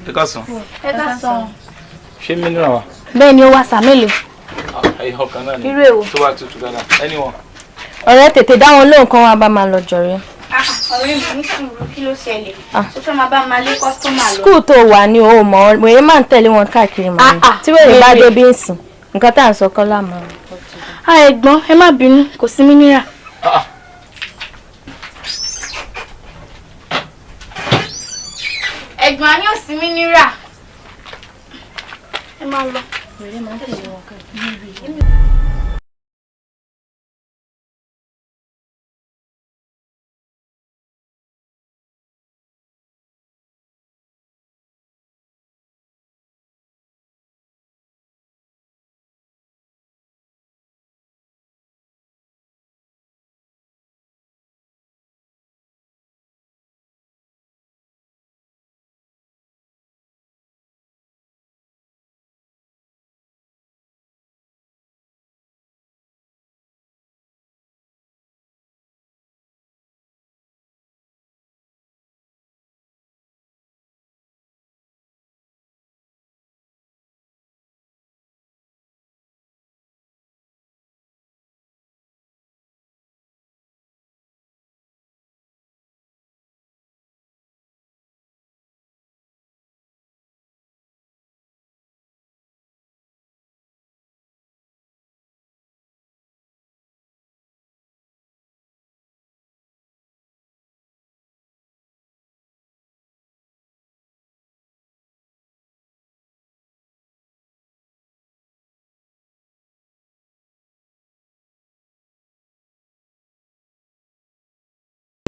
Ẹ káàsán. Ẹ káàsán. Ṣé mineral wà? Bẹ́ẹ̀ ni ó wà sá mélòó. Ẹyọ kan náà ni. Irú èwo? Tó bá tutù dáadáa. Anyone. Ọ̀rẹ́ tètè dá wọn lóhùn kan wá bá máa lọ jọ̀rẹ́. Ọ̀rẹ́ mi ní sùúrù, kí ló ṣẹlẹ̀? Tó fẹ́ máa bá máa lé kọ́sítọ́mà lọ. Skul tó wà ní o mọ̀ wèrè máa ń tẹ̀lé wọn káàkiri mọ́ ni. Tí wèrè bá dé bí ń sìn, nǹkan tá à ń sọ kọ́ láàmú. Ẹ̀gbọ́n, ẹ má bínú, kò sí mineral. Ẹ̀gbọ́n, a ní ò sí mineral. Ẹ máa lọ. Wèrè máa ń tẹ̀lé wọn káàkiri.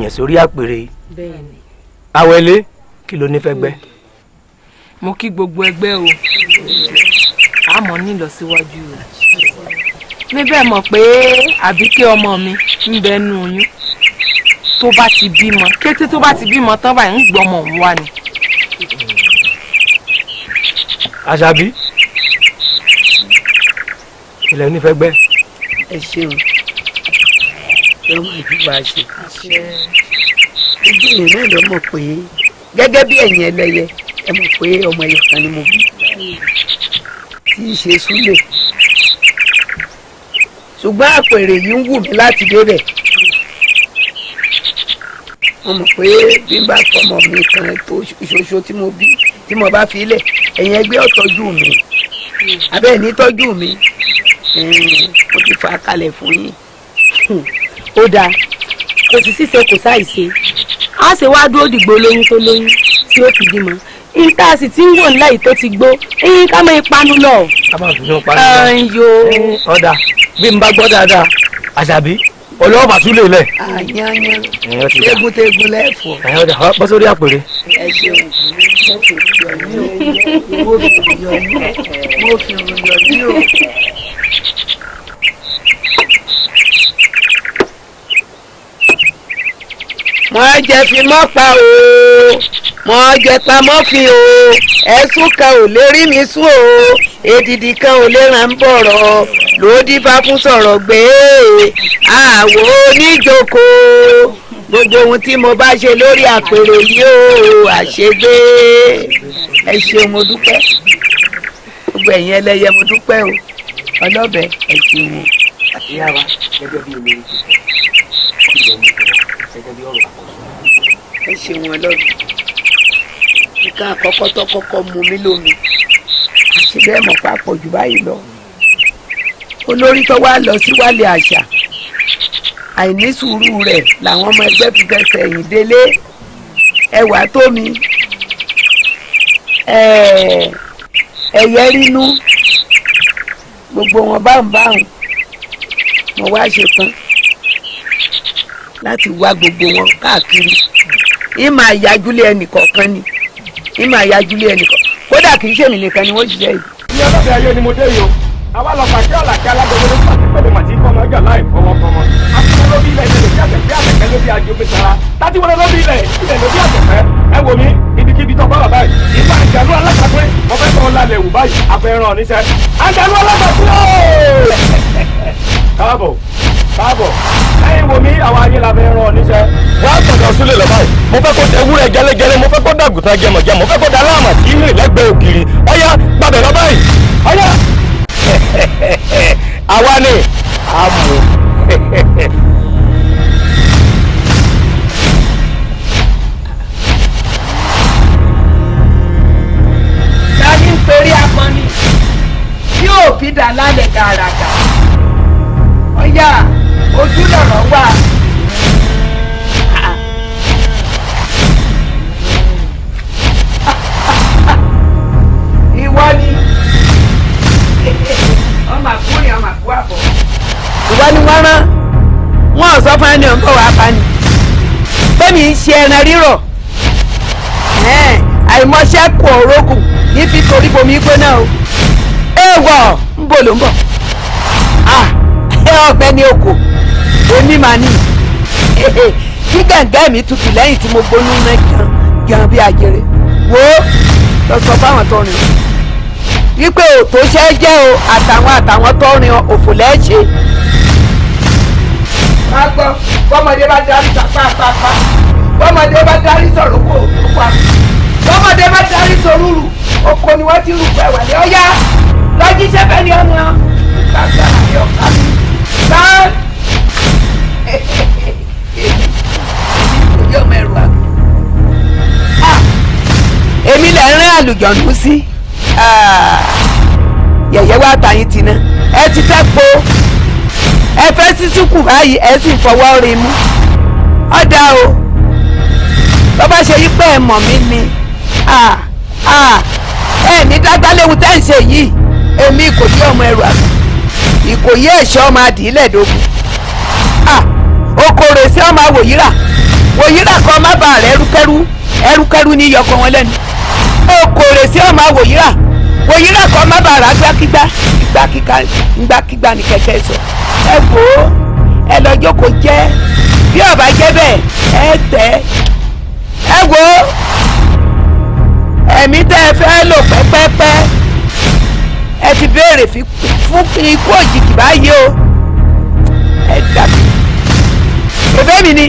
Yẹn sórí àpèrè. Awẹ́lé, kí ló ní fẹ́ gbẹ́? Mo kí gbogbo ẹgbẹ́ o, àmọ́ nílọsíwájú o. Níbẹ̀ mọ̀ pé Àbíkẹ́ ọmọ mi ń bẹ nú oyún. Tó bá ti bímọ, kété tó bá ti bímọ tán báyìí ń gbọ́mọ òun wá ni. Àṣàbí, ilẹ̀ onífẹ́ gbẹ́. Ẹ ṣeun, lọ́mọ ìdúgba ṣe. Ojú ìrìn náà ló mọ̀ pé gẹ́gẹ́ bí ẹ̀yin ẹlẹ́yẹ ẹ mọ̀ pé ọmọ ẹyọ kan ni mo bí tí í ṣe Súlè, ṣùgbọ́n àpèrè yìí ń wù mí láti débẹ̀. Mo mọ̀ pé bí n bá fọmọ mi kan tó ṣoṣo tí mo bí tí mo bá fi lẹ̀, ẹ̀yin ẹgbẹ́ ọ̀tọ́jú mi abẹ́ ní tọ́jú mi, mo ti fà á kalẹ̀ fún yín. Ó dáa, kò sì ṣíṣe kò ṣàìṣe, a ṣe wá dúró dìgbò lóyún tó lóyún tí ó fi bímọ ìta sì ti ń wò ńlá yìí tó ti gbó eyín ká mọ ìpanu lọ. Ká má bínú panu lọ. Ọ̀dà bí n bá gbọ́ dáadáa, Àṣàbí ọlọ́wọ́ bàtú lè lẹ̀. Àyànyàn tegun-tegun lẹ́fọ̀ọ́. Ọ̀dà bọ́ sórí àpèrè. Ẹ ṣeun, mo fi yọ mí o, mo fi yọ mí o. Mọ jẹ fi mọ́ pa o, mọ jẹ pamọ́ fi o, ẹ̀sùn kan ò lè rí mi sún o, èdìdì kan ò lè ràn bọ̀rọ̀, lòdì bá fún sọ̀rọ̀ gbé àwọ̀ oníjókòó. Gbogbo ohun tí mo bá ṣe lórí àpèrè yìí o, àṣegbé. Ẹ ṣeun, mo dúpẹ́. Gbogbo ẹ̀yin ẹlẹ́yẹ, mo dúpẹ́ o. Ọlọ́bẹ̀, ẹ ṣeun o. Ìyá wa, gẹ́gẹ́ bí olórí ti sọ, kí ló ní sọ̀rọ̀ gẹ́gẹ́ bí ọ̀rọ̀ àkọ́sọ. Ẹ ṣeun ọlọ́run. Nǹkan àkọ́kọ́ tó kọ́kọ́ mú mi lómi, àṣẹ bẹ́ẹ̀ mọ̀ papọ̀ jù báyìí lọ. Olórí tó wá lọ sí wálé àṣà, àìní sùúrù rẹ̀ làwọn ọmọ ẹgbẹ́ fi fẹsẹ̀ ẹ̀yìn délé. Ẹwà tó mi, ẹ̀yẹ rínú, gbogbo wọn báhùn-báhùn. Mo wá ṣetán láti wá gbogbo wọn káàkiri. Ìmọ̀ àyájúlé ẹnìkọ̀ọ̀kan ni, ìmọ̀ àyájúlé ẹnìkọ̀ọ̀kan, kódà kì í ṣèmi nìkan ni wọ́n ṣiṣẹ́ yìí. Ní ọlọ́bẹ̀ ayé ni mo dé yìí o, àwa lọ pàṣẹ ọ̀làkẹ́ alágbègbè ló Pẹ̀lú màtí kọ́mọ ẹ̀gà láì fọwọ́ kọ́mọ. Akíkọ́ ló bí ilẹ̀ ilẹ̀ ló bí àtẹ̀pẹ́ àtẹ̀pẹ́ ló bí ajé omi sara. Tátí wọlé ló bí ilẹ̀ ilẹ̀ ló bí àtẹ̀pẹ́. Ẹ wò mí ibikíbi tó bá wà báyìí. Ìfà àjànú alágbàpẹ́ mo fẹ́ kọ́ lálẹ́ wù báyìí. Àfẹ́ràn níṣẹ́. Àjànú alágbàpẹ́ ooo. Káàbọ̀ káàbọ̀ ẹ̀yin wò mí àwọn ayé la fẹ́ ràn níṣẹ́. Wọ́n á tọ̀dọ̀ sílẹ̀ lọ báyìí. Mo fẹ́ kó ewúrẹ́ jẹ́lẹ́jẹ́lẹ́, mo fẹ́ kó dàgùtàn jẹmọ̀jẹmọ̀, mo fẹ́ kó da láàmà tí ń rìn lẹ́gbẹ̀ẹ́ ògiri. Ọ̀yá gbàbẹ̀ lọ báyìí. Ọ̀yá àwa ni a mú. Ta ni ń perí apọnmi tí ò fi dà lálẹ́ gàràgà? Ọ̀yá ojú lọ̀rọ̀ wà. Ìwọ ni ọmọ àkúrìn ọmọ àkú àbọ̀. Ìwọ ni wọ́n rán wọn ò sọ fún ẹni ọ̀nbọ̀ wàá bá ní. Bẹ́ẹ̀ni ń ṣe ẹran rírọ̀ àìmọṣẹ́ kù ọ̀rọ̀gùn ní fi torí bomi gbóná o. Èèwọ̀ ń bò ló ń bọ̀. Ọ̀gbẹ́ni oko èmi mà ní kí gàǹgà mi tutù lẹ́yìn tí mo gbóná ná gan gan bí ajere wo lọ sọ fáwọn tó rìn wípé òtó ṣẹ́ jẹ́ o àtàwọn àtàwọn tó rìn òfò lẹ́ẹ̀ṣẹ̀. Má gbọ́ bọ́mọdé bá darí sàpáàpáàpá bọ́mọdé bá darí sọ̀rọ̀ kó o pa bọ́mọdé bá darí sọ̀rúrù oko ni wọ́n ti rú pẹ̀ wà ní ọ̀yá lọ́jíṣẹ́ fẹ́ ni ọ̀nà kàkà ayọ̀ká mi. Èmi lè rán àlùjọ̀nù sí yẹ̀yẹ́ wá tayín tiná ẹ ti fẹ́ po ẹ fẹ́ sísúkù báyìí ẹ sì fọwọ́ rin mú ọ̀dà o bó bá ṣe yí pé ẹ mọ̀ mí ni ẹ ní dágbáléwu tẹ́ ń ṣe yìí èmi kò yí ọmọ ẹrù àgbà ìkòyí ẹ̀ṣọ́ ọmọ adìílẹ̀ dógún okòrè sí ọmọ wòyíra wòyíra kan má bàa rẹ ẹrúkẹrú ẹrúkẹrú ní yọkọ wọn lẹ́nu okòrè sí ọmọ wòyíra wòyíra kan má bàa rà gbákígbá gbákígbá gbákígbá ní kẹ̀kẹ́ sọ ẹ wò ó ẹ lọ jókòó jẹ́ bí ó bá jẹ́ bẹ́ẹ̀ ẹ tẹ́ ẹ wò ó ẹ̀mí tẹ́ ẹ fẹ́ lò pẹ́pẹ́pẹ́ ẹ ti béèrè fún ikú òjijì báyìí o ẹ dàbí bèbè mi ni.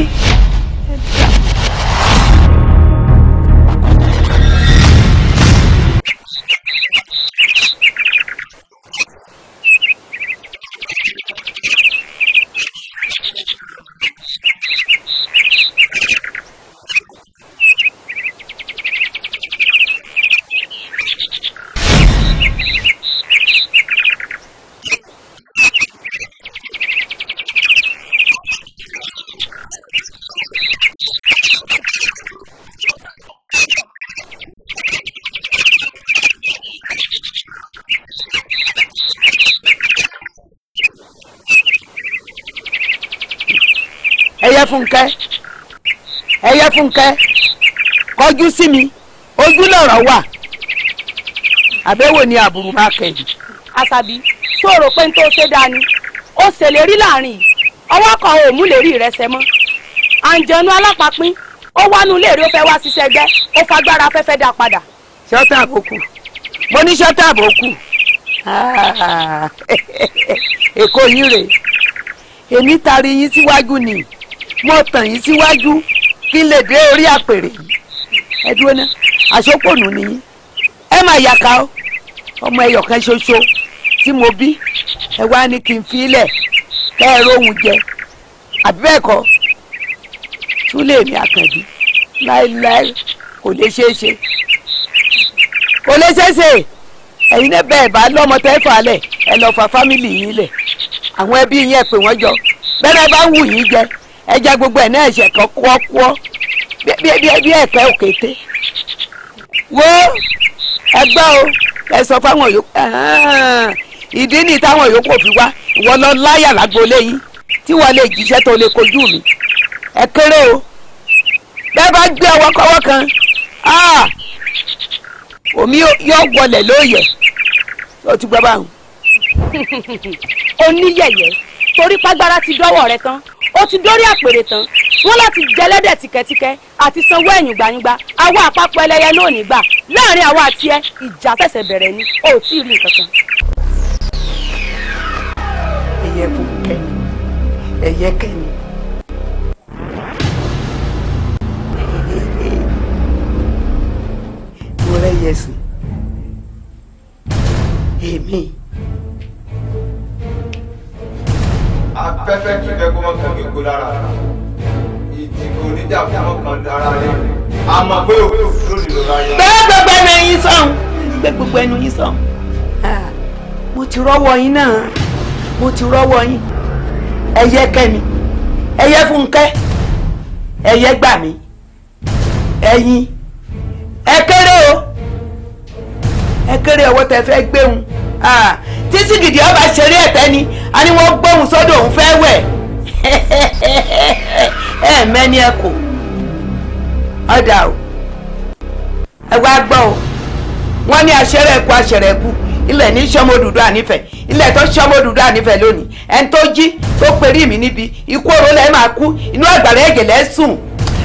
Ẹyẹ fúnkẹ́ ẹyẹ fúnkẹ́ kọjú sí mi ojú lọ̀rọ̀ wà àbẹ̀wò ni àbùrù máa kẹ̀yìn. Àṣàbí sọ̀rọ̀ pé n tó ṣe dáa ni ó ṣèlérí láàrin yìí ọwọ́ kan ò mú lérí rẹ̀ ṣẹ mọ́ àǹjẹ̀nu alápapín ó wánú léèrè ó fẹ́ wá ṣiṣẹ́ gbẹ́ ó fagbára afẹ́fẹ́ dá padà. Ṣọ́tà àbòkù mo ní ṣọ́tà àbòkù èkó yín rèé èmi taari yín síwájú ni mo tàn yín síwájú kí n lè dé orí àpèrè yìí ẹ dúró ná àṣọpọ̀nù ni yín ẹ má yàká o ọmọ ẹyọ kan ṣoṣo tí mo bí ẹ wá ní kí n fi ilẹ̀ kẹ́ ẹ róhun jẹ àbí bẹ́ẹ̀ kọ́ Súlè mi Àkànbí láéláé kò lè ṣeé ṣe kò lè ṣeé ṣe ẹ̀yin náà bẹ́ẹ̀ bá lọ́mọ tẹ́ fà á lẹ̀ ẹ lọ́ọ́ fa fámìlì yín lẹ̀ àwọn ẹbí yín ẹ pè wọ́n jọ bẹ́ẹ̀ bá ń wù yín jẹ ẹja gbogbo ẹ̀ náà ẹ̀ṣẹ̀ kan kúọ́kúọ́ bí ẹ̀kẹ́ òkété wo ẹgbẹ́ o ẹ sọ fáwọn yòókù ìdí ni táwọn yòókù fi wá ìwọ lọ láyà lágboolé yín tí wọ́n lè jíṣẹ́ tó lè kojú mi ẹ kéré o bẹ́ẹ̀ bá gbé ọwọ́ kọ́wọ́ kan omi yóò wọlé lóòyẹ̀ ó ti gbọ́ báwọn. Oníyẹ̀yẹ́ torí pàgbára ti dọ́wọ́ rẹ tán, ó ti dórí àpèrè tán, wọ́n láti jẹlẹ́dẹ̀ tìkẹ́tìkẹ́ àti sanwó ẹ̀yìn gbanyingba. Àwa àpapọ̀ ẹlẹ́yẹ náà nígbà láàrin àwa àti ẹ, ìjà ṣẹ̀ṣẹ̀ bẹ̀rẹ̀ ni, ó tí ì rí nǹkan kan. Ẹyẹ fúnkẹ́, ẹyẹ kẹ́mi. Mo rẹ́yẹ sí èmi. Afẹ́fẹ́ kì í fẹ́ kó mọ́ kàn kíkó lára, ìdìbò níjà fún ọkàn dára rẹ̀, a mọ̀ pé òkú lónìí ló ráyè. Gbé gbogbo ẹnu yín sọ̀hún, gbé gbogbo ẹnu yín sọ̀hún. Mo ti rọ́wọ́ yín náà, mo ti rọ́wọ́ yín. Ẹyẹ kẹ́mi, ẹyẹ fúnkẹ́, ẹyẹ gbà mí, ẹ̀yin ẹ kéré o, ẹ kéré ọwọ́ tẹ fẹ́ gbéhùn. Tí sìgìdì ọba ṣeré ẹ̀tẹ́ ni a ní wọ́n gbóhùn sọ́dọ̀ òun fẹ́ wẹ̀. Ẹ mẹ́ni ẹ kò ọ̀dà o, ẹ wá gbọ́ o. Wọ́n ní aṣẹ́rẹ́ ẹ̀kú, aṣẹ̀rẹ̀ ẹ̀kú, ilẹ̀ ní sọ́mọ Odùduwà nífẹ̀ẹ́, ilẹ̀ tó sọ́mọ Odùduwà nífẹ̀ẹ́ lónìí. Ẹni tó jí tó perí mi níbi ikú oró lẹ́ẹ̀ máa kú, inú àgbàrá ẹ̀jẹ̀ lẹ́ sùn.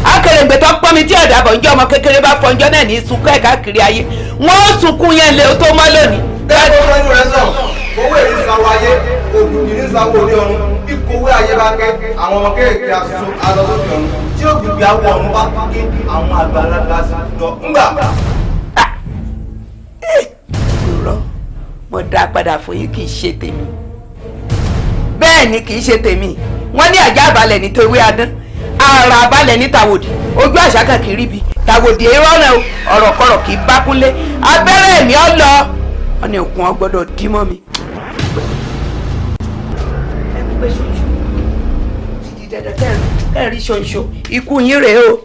Akèrèǹgbè tó pọ́n mi tí ọ̀dà bọ̀ ń jẹ́ ọmọ kékeré bá fọnjọ́ náà ní sunkún ẹ̀ káàkiri ayé, wọ́n ó sunkún yẹn lé o tó mọ́ lónìí. Bẹ́ẹ̀ tó fẹ́nu rẹ̀ sàn, owó èyí sanwó ayé, ògùn kìíní sanwó orí ọ̀run, bí kowé ayé bá kẹ́, àwọn ọmọ kéèké aṣọ alọ́sọ́fì ọ̀run, tí ògùn awọ ọ̀run bá ké, àwọn àgbàlagbà sì lọ ńgbà. Irọ́, mo dá a padà fún yín, kì í ṣe tèmi. Bẹ́ẹ̀ ni kì í ṣe tèmi. Wọ́n ní àjà àbálẹ̀ ní tewé adán, ara àbálẹ̀ ní tàwòdì, ojú àṣà kan kì í ríbi tàwòdì èrò ọ̀nà ọ̀rọ̀kọ̀rọ̀ kì í bá kúnlé, abẹ́rẹ́ mi ọ̀ lọ wọ́n ní òkun ọgbọ́dọ̀ dí mọ́ mi. Ẹ gbé ṣoṣo ti di dandan kẹrin ṣoṣo, ikú yín rèé o.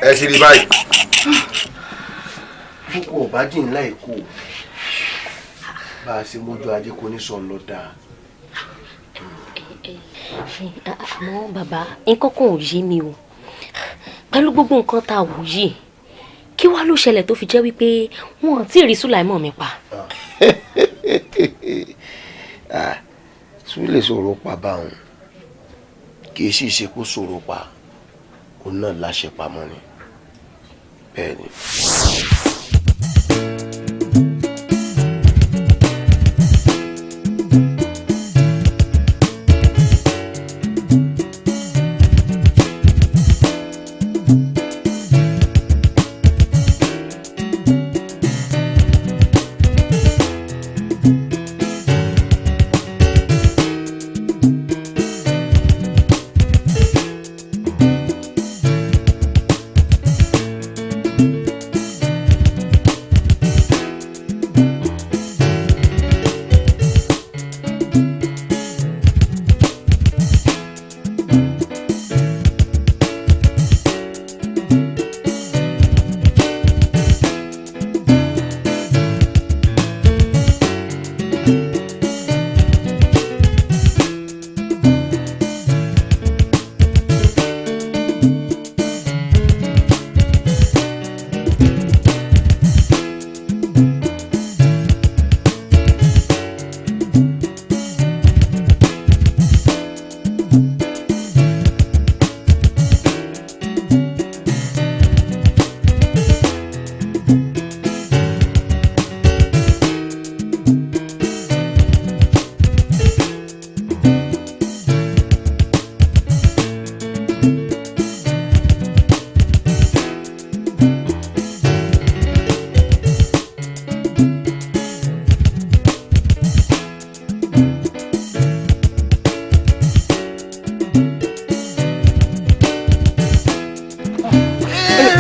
Ẹ sì rí báyìí. Boko ọba jìn láì kó bá a ṣe mójú ajé kò ní sọ lọ dáa. Àmọ́ bàbá, nǹkan kan ò yé mi o. Pẹ̀lú gbogbo nǹkan tá a wò yìí, kí wàá ló ṣẹlẹ̀ tó fi jẹ́ wípé wọn ò tí ì rí Sùláìmọ̀ mi pa? Súlè sọ̀rọ̀ pa báwọn, kì í sì ṣe kó sọ̀rọ̀ pa, òun náà láṣẹ pamọ́ ni. Bẹ́ẹ̀ ni.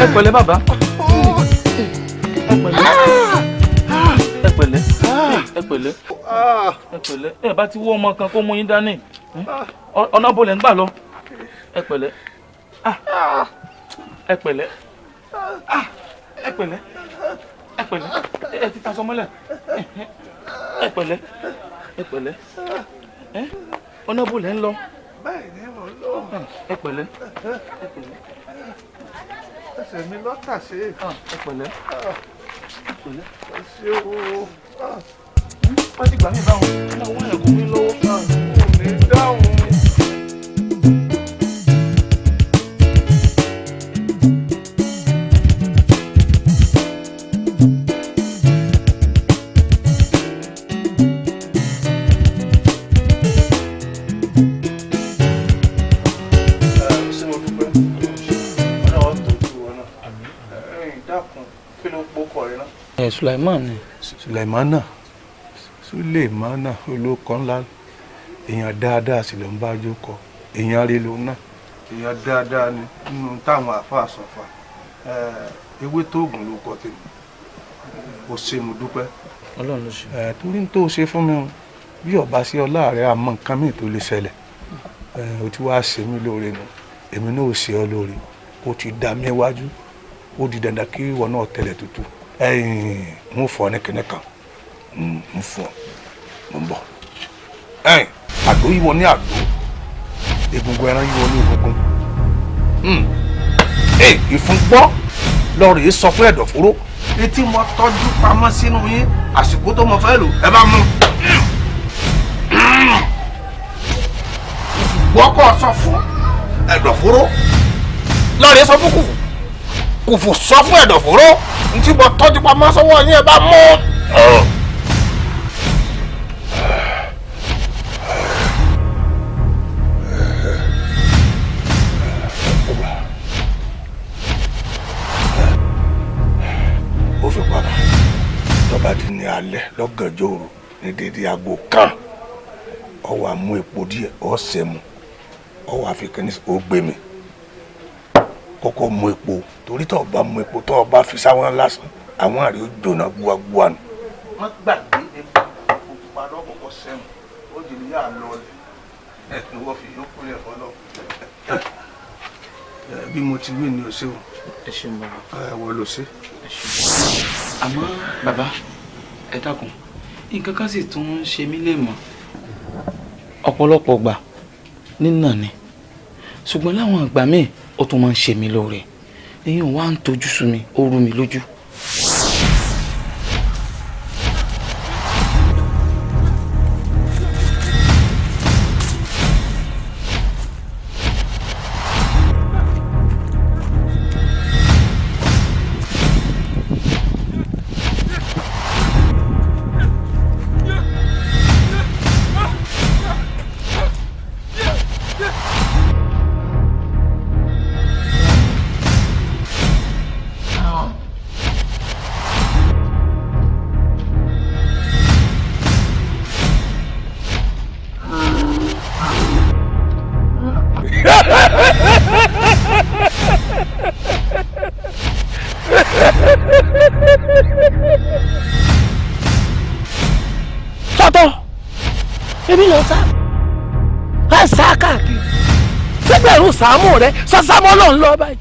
Ẹ pẹ̀lẹ́ bàbá. Ẹ pẹ̀lẹ́. Ẹ pẹ̀lẹ́. Ẹ pẹ̀lẹ́. Ẹ pẹ̀lẹ́. Ẹ bá ti wọ́ ọmọ kan kó mú yín dání. Ọ̀nà bolẹ̀ ń gbà lọ. Ẹ pẹ̀lẹ́. Ẹ pẹ̀lẹ́. Ẹ pẹ̀lẹ́. Ẹ pẹ̀lẹ́. Ẹ ti taṣọ mọ́lẹ̀. Ẹ pẹ̀lẹ́. Ẹ pẹ̀lẹ́. Ọ̀nà bolẹ̀ ń lọ. Báyìí ni mo lọ. Ẹ pẹ̀lẹ́. Ẹ pẹ̀lẹ́. Ẹsẹ̀ mi lọ́tà ṣe. Ẹ pẹ̀lẹ́. Ẹ pẹ̀lẹ́. Ẹ ṣé o. Wọ́n ti gbà mí báwọn. Ẹ wọ́n yàn kó mi lọ́wọ́. Kò ní dáhùn. Sulaiman ni. Sulaimana Sulaimana olóko ńlá, èèyàn dáadáa sì ló ń bá jó kọ, èèyàn rí ló ná. Èèyàn dáadáa ni nínú táwọn àáfàá sọfà ewé tóògùn ló kọ tèmi. O ṣé, mo dúpẹ́. Ọlọ́run ló ṣe. Torí n tó ṣe fún mi o, bí ọba sí ọlá rẹ àmọ́ nǹkan míì tó lè ṣẹlẹ̀. O ti wá ṣe mí lóore nu, èmi náà ò ṣe ọ lóore. O ti dá mi wájú, ó di dandan kí ìwọ náà tẹ̀lẹ̀ tútù. N fọ ní kinní kan, n fọ, mo ń bọ̀. Àdó yíwọ ní àdó, egungun ẹran yíwọ ní egungun. Ìfúngbọ́ lọ́rọ̀ yìí sọ fún ẹ̀dọ̀fóró. Etí mo tọ́jú pamọ́ sínú yín, àsìkò tó mo fẹ́ lò ẹ bá mú. Ìfúngbọ́ kọ́ sọ fún ẹ̀dọ̀fóró, lọ́rọ̀ yìí sọ fún kùfù, kùfù sọ fún ẹ̀dọ̀fóró. Ntí mo tọ́jú pamọ́ sọ́wọ́ yín ẹ bá mú. Ó fi padà tọ́ba di ní alẹ́ lọ́gànjọ́ òru ní dédé aago kan, ó wá mú epo díẹ̀, ó sẹ̀ mu, ó wá fi kíní ó gbé mi. Kọ́kọ́ mú epo, torí tó o bá mú epo tó o bá fi sáwọn lásán, àwọn àrè ó jóná gbúagbúa nù. Wọ́n gbàgbé epo pupa lọ́kọ̀ọ́kọ́ sẹ́mu, ó jìnnì yà lọ ẹ̀ ní wọ́n fi yókù lẹ̀ fọlọ́. Bí mo ti wí ni o ṣe o. Ẹ ṣeun bàbá. Ẹ wọ ló ṣe. Àmọ́ bàbá, ẹ dákun, nǹkan kan sì tún ń ṣe mí lè mọ̀. Ọ̀pọ̀lọpọ̀ gbà nínà ni, ṣùgbọ́n láwọn ìgbà míì ó tún máa ń ṣe mí lóore. Eyín wa ń tojú sú mi, ó rú mi lójú. Sọ́tọ̀ èmi lọ sá ẹ sá káàkiri sẹgbẹrún sàámù rẹ sọsámọ náà ń lọ báyìí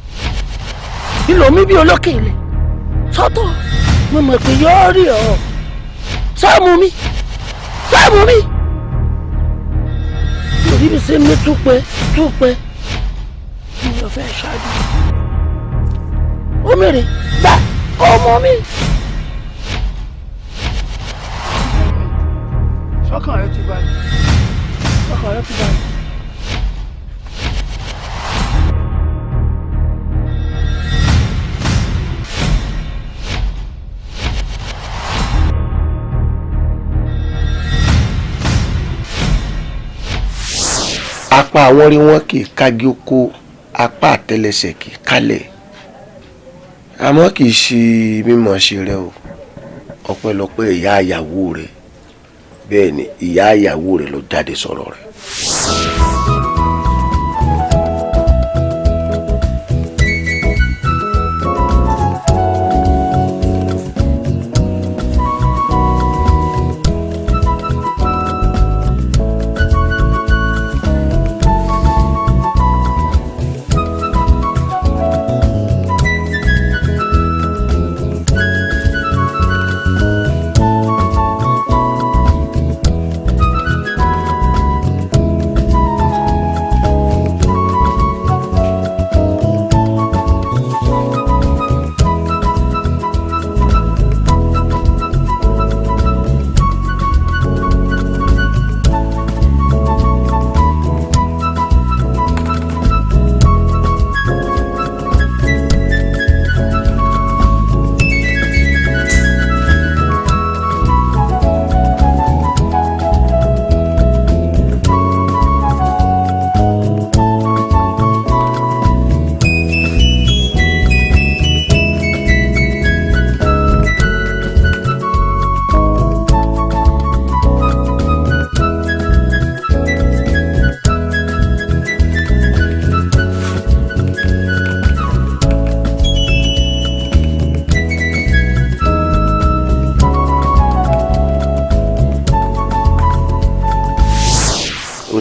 ìlò mi bí olókè ilẹ̀. Sọ́tọ̀ mo mọ̀ pé yóò rí ọ sọ́ọ̀mù mi sọ́ọ̀mù mi lórí mi ṣe mi túpẹ́ túpẹ́ mi ò fẹ́ ṣáájú omi rè gbà ọmọ mi. Sọ́kàn rẹ ti balẹ̀, sọ́kàn rẹ ti balẹ̀. Apá àwọn rí wọn kì í kági oko, apá àtẹ́lẹsẹ̀ kì í kálẹ̀. Àmọ́ kì í ṣe mímọ̀ ṣe rẹ o, ọpẹ́lọpẹ́ ìyá ìyàwó rẹ. Bẹ́ẹ̀ ni ìyá ìyàwó rẹ ló jáde sọ̀rọ̀ rẹ̀.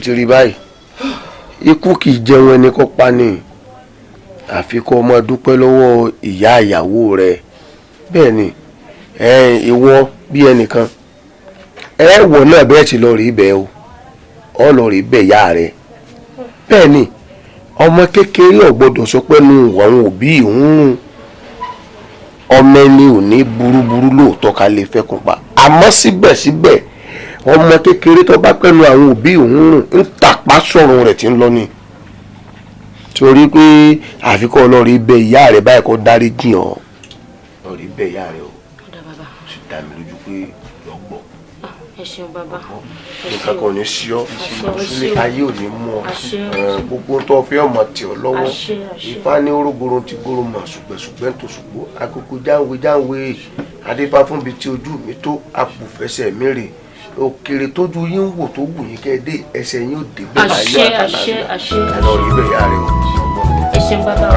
ti rí báyìí, ikú kì í jẹun ẹni kó pa ni. Àfi kó o máa dúpẹ́ lọ́wọ́ ìyá ìyàwó rẹ. Bẹ́ẹ̀ ni, ìwọ bí ẹnìkan ẹ wọ̀ náà bẹ́ẹ̀ ti lọ rí bẹ́ẹ̀ o, ọ lọ rí bẹ́ẹ̀ yá rẹ. Bẹ́ẹ̀ ni, ọmọ kékeré ò gbọ́dọ̀ sọ pé nu àwọn òbí ìhún ọmọ ẹni ò ní burúburú lóòótọ́ ká lè fẹ́ kún pa, àmọ́ síbẹ̀síbẹ̀ ọmọ kékeré tó bá pẹ́nu àwọn òbí òun ń tàpá sọ̀rọ̀ rẹ̀ tí ń lọ ni. Torí pé àfikún ọlọ́rí bẹ ìyá rẹ̀ báyìí kó dárí jìn ọ́, lọ́rí bẹ ìyá rẹ̀ o, sì dá mi lójú pé lọ gbọ́. Ẹ ṣeun bàbá. Nǹkan kan ò ní sí ọ, sílé ayé ò ní mú ọ, gbogbo tó fi ọmọ tì ọ lọ́wọ́. Ifá ní orógoro ti goro mọ̀, ṣùgbẹ́ṣùgbẹ́ tó ṣùgbọ́ agogo jáwé jáwé adéfá fúnbi tí ojú mi tó apòfẹsẹ̀ mi rè òkèrè tójú yín wò tó wù yín kẹ́ dé ẹsẹ̀ yín ò dé bẹ́ẹ̀ láyé àtàlàyé ẹ lọ rí bẹ́ẹ̀ yá rẹ o. Ẹ ṣeun bàbá.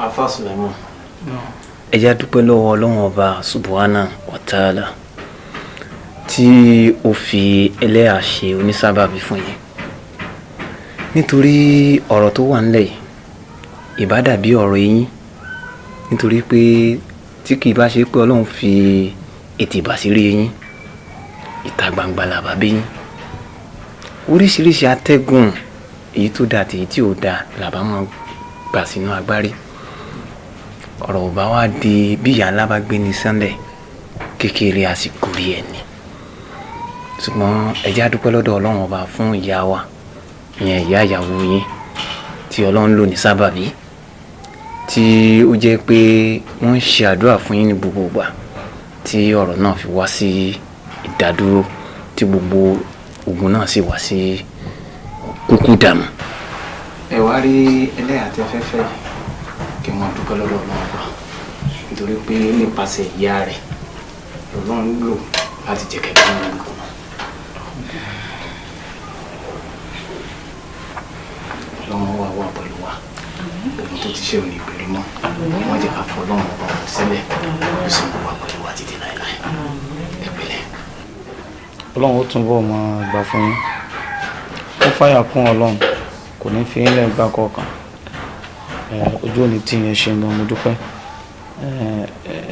Afa Sulaiman, ẹ jẹ́ á dúpẹ́ lọ́wọ́ Ọlọ́run Ọba Subhana wa Ta'ala tí ó fi ẹlẹ́yà ṣe onísábàbí fún yín, nítorí ọ̀rọ̀ tó wà nílẹ̀ yìí ìbá dàbí ọ̀rọ̀ eyín, nítorí pé tí kì í bá ṣe pé Ọlọ́run fi ètè ìbàsírí eyín ìta gbangba làbá bí yín, oríṣiríṣi atẹ́gùn èyí tó dáa àti èyí tí ò dáa làbá máa gbà sínú agbárí. Ọ̀rọ̀ ò bá wá di bí ìyá ńlá bá gbé ní sánlẹ̀ kékeré àsìkò rí ẹ̀ ni. Ṣùgbọ́n ẹ jẹ́ á dúpẹ́ lọ́dọ̀ Ọlọ́run Ọba fún ìyá wa, ìyẹn ìyá ìyàwó yín tí Ọlọ́run lò ní sábàbí, tí ó jẹ́ pé wọ́n ń ṣe àdúrà fún yín ní gbogbo ìgbà tí ọ̀rọ̀ náà fi wá sí ìdádúró, tí gbogbo ogun náà sì wá sí kúkú dànù. Ẹ wá rí ẹlẹ́yà tẹ́ fẹ́ fẹ́ kí wọ́n dúpẹ́ lọ́dọ̀ Ọlọ́run Ọba, nítorí pé nípasẹ̀ ìyá rẹ̀ Ọlọ́run lò láti jẹ́ kẹ́ bá wọn kú. Ọlọ́run wà wà pẹ̀lú wa, ogun tó ti ṣe ò ní ìpèrè mọ́, wọ́n jẹ́ ká fọ Ọlọ́run Ọba wọn sílẹ̀, ó sì ń wà pẹ̀lú wa títí láéláé. Ẹ pẹ̀lẹ́. Ọlọ́run ó túnbọ̀ máa gbà fún yín, ó fàyà kún Ọlọ́run, kò ní fi yín lẹ̀ gbà kọ̀ọ̀kan. Ojú òní tí yẹn ṣe gan, mo dúpẹ́.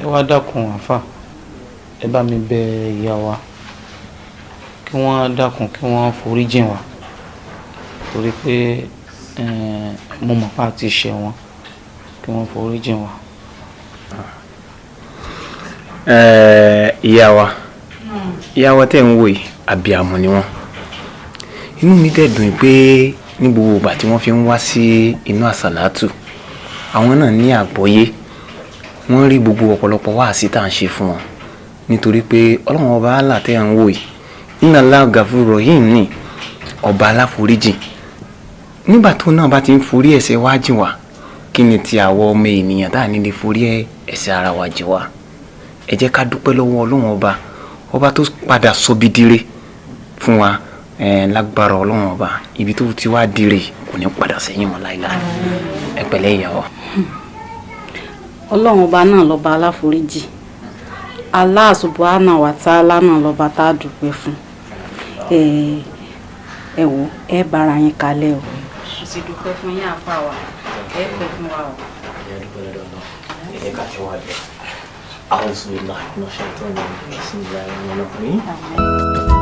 Ẹ wá dákun àáfà, ẹ bá mi bẹ̀ ìyá wa kí wọ́n dákun kí wọ́n forí jìn wá, torí pé mo mọ̀ pé a ti ṣẹ̀ wọ́n, kí wọ́n forí jìn wá. Ìyá wa tẹ́ ń wò yìí, àbíamọ ni wọ́n. Inú mi dẹ̀ dùn pé ní gbogbo ìgbà tí wọ́n fi ń wá sí inú àsàlátù, àwọn náà ní àgbọ́yé, wọ́n rí gbogbo ọ̀pọ̀lọpọ̀ wáàsí tá à ń ṣe fún wọn, nítorí pé Ọlọ́run Ọba Allah tẹ́ ń wò yìí, inna Allaha gafurur rahim ní ọba aláforíjìn. Nígbà tó náà bá ti ń forí ẹ̀ṣẹ̀ wá jìn wá, kí ni ti àwọ ọmọ ènìyàn tá à ní lè forí ẹ̀ṣẹ̀ ara wa jìn wá? Ẹ jẹ́ ká dúpẹ́ lọ́wọ́ Ọlọ́run Ọba, ọba tó padà sọbi dire fún wa. Lágbára Ọlọ́run Ọba, ibi tó ti wá dire kò ní padà sẹ́yìn mọ́ láéláé. Ẹ pẹ̀lẹ́ ìyàwó. Ọlọ́run Ọba náà lọ́ba aláforíjì, Allah subhanahu wa ta'ala náà lọ́ba tá a dúpẹ́ fún. Ẹ wò, ẹ bára yín kalẹ̀ o. Mo sì dúpẹ́ fún yín àfa wa, ẹ pẹ́ fún wa o. Ẹ jẹ́ ká ti wá bẹ̀. A'udhu billahi minash shaitani rajim. Bismillahir rahmanir rahim.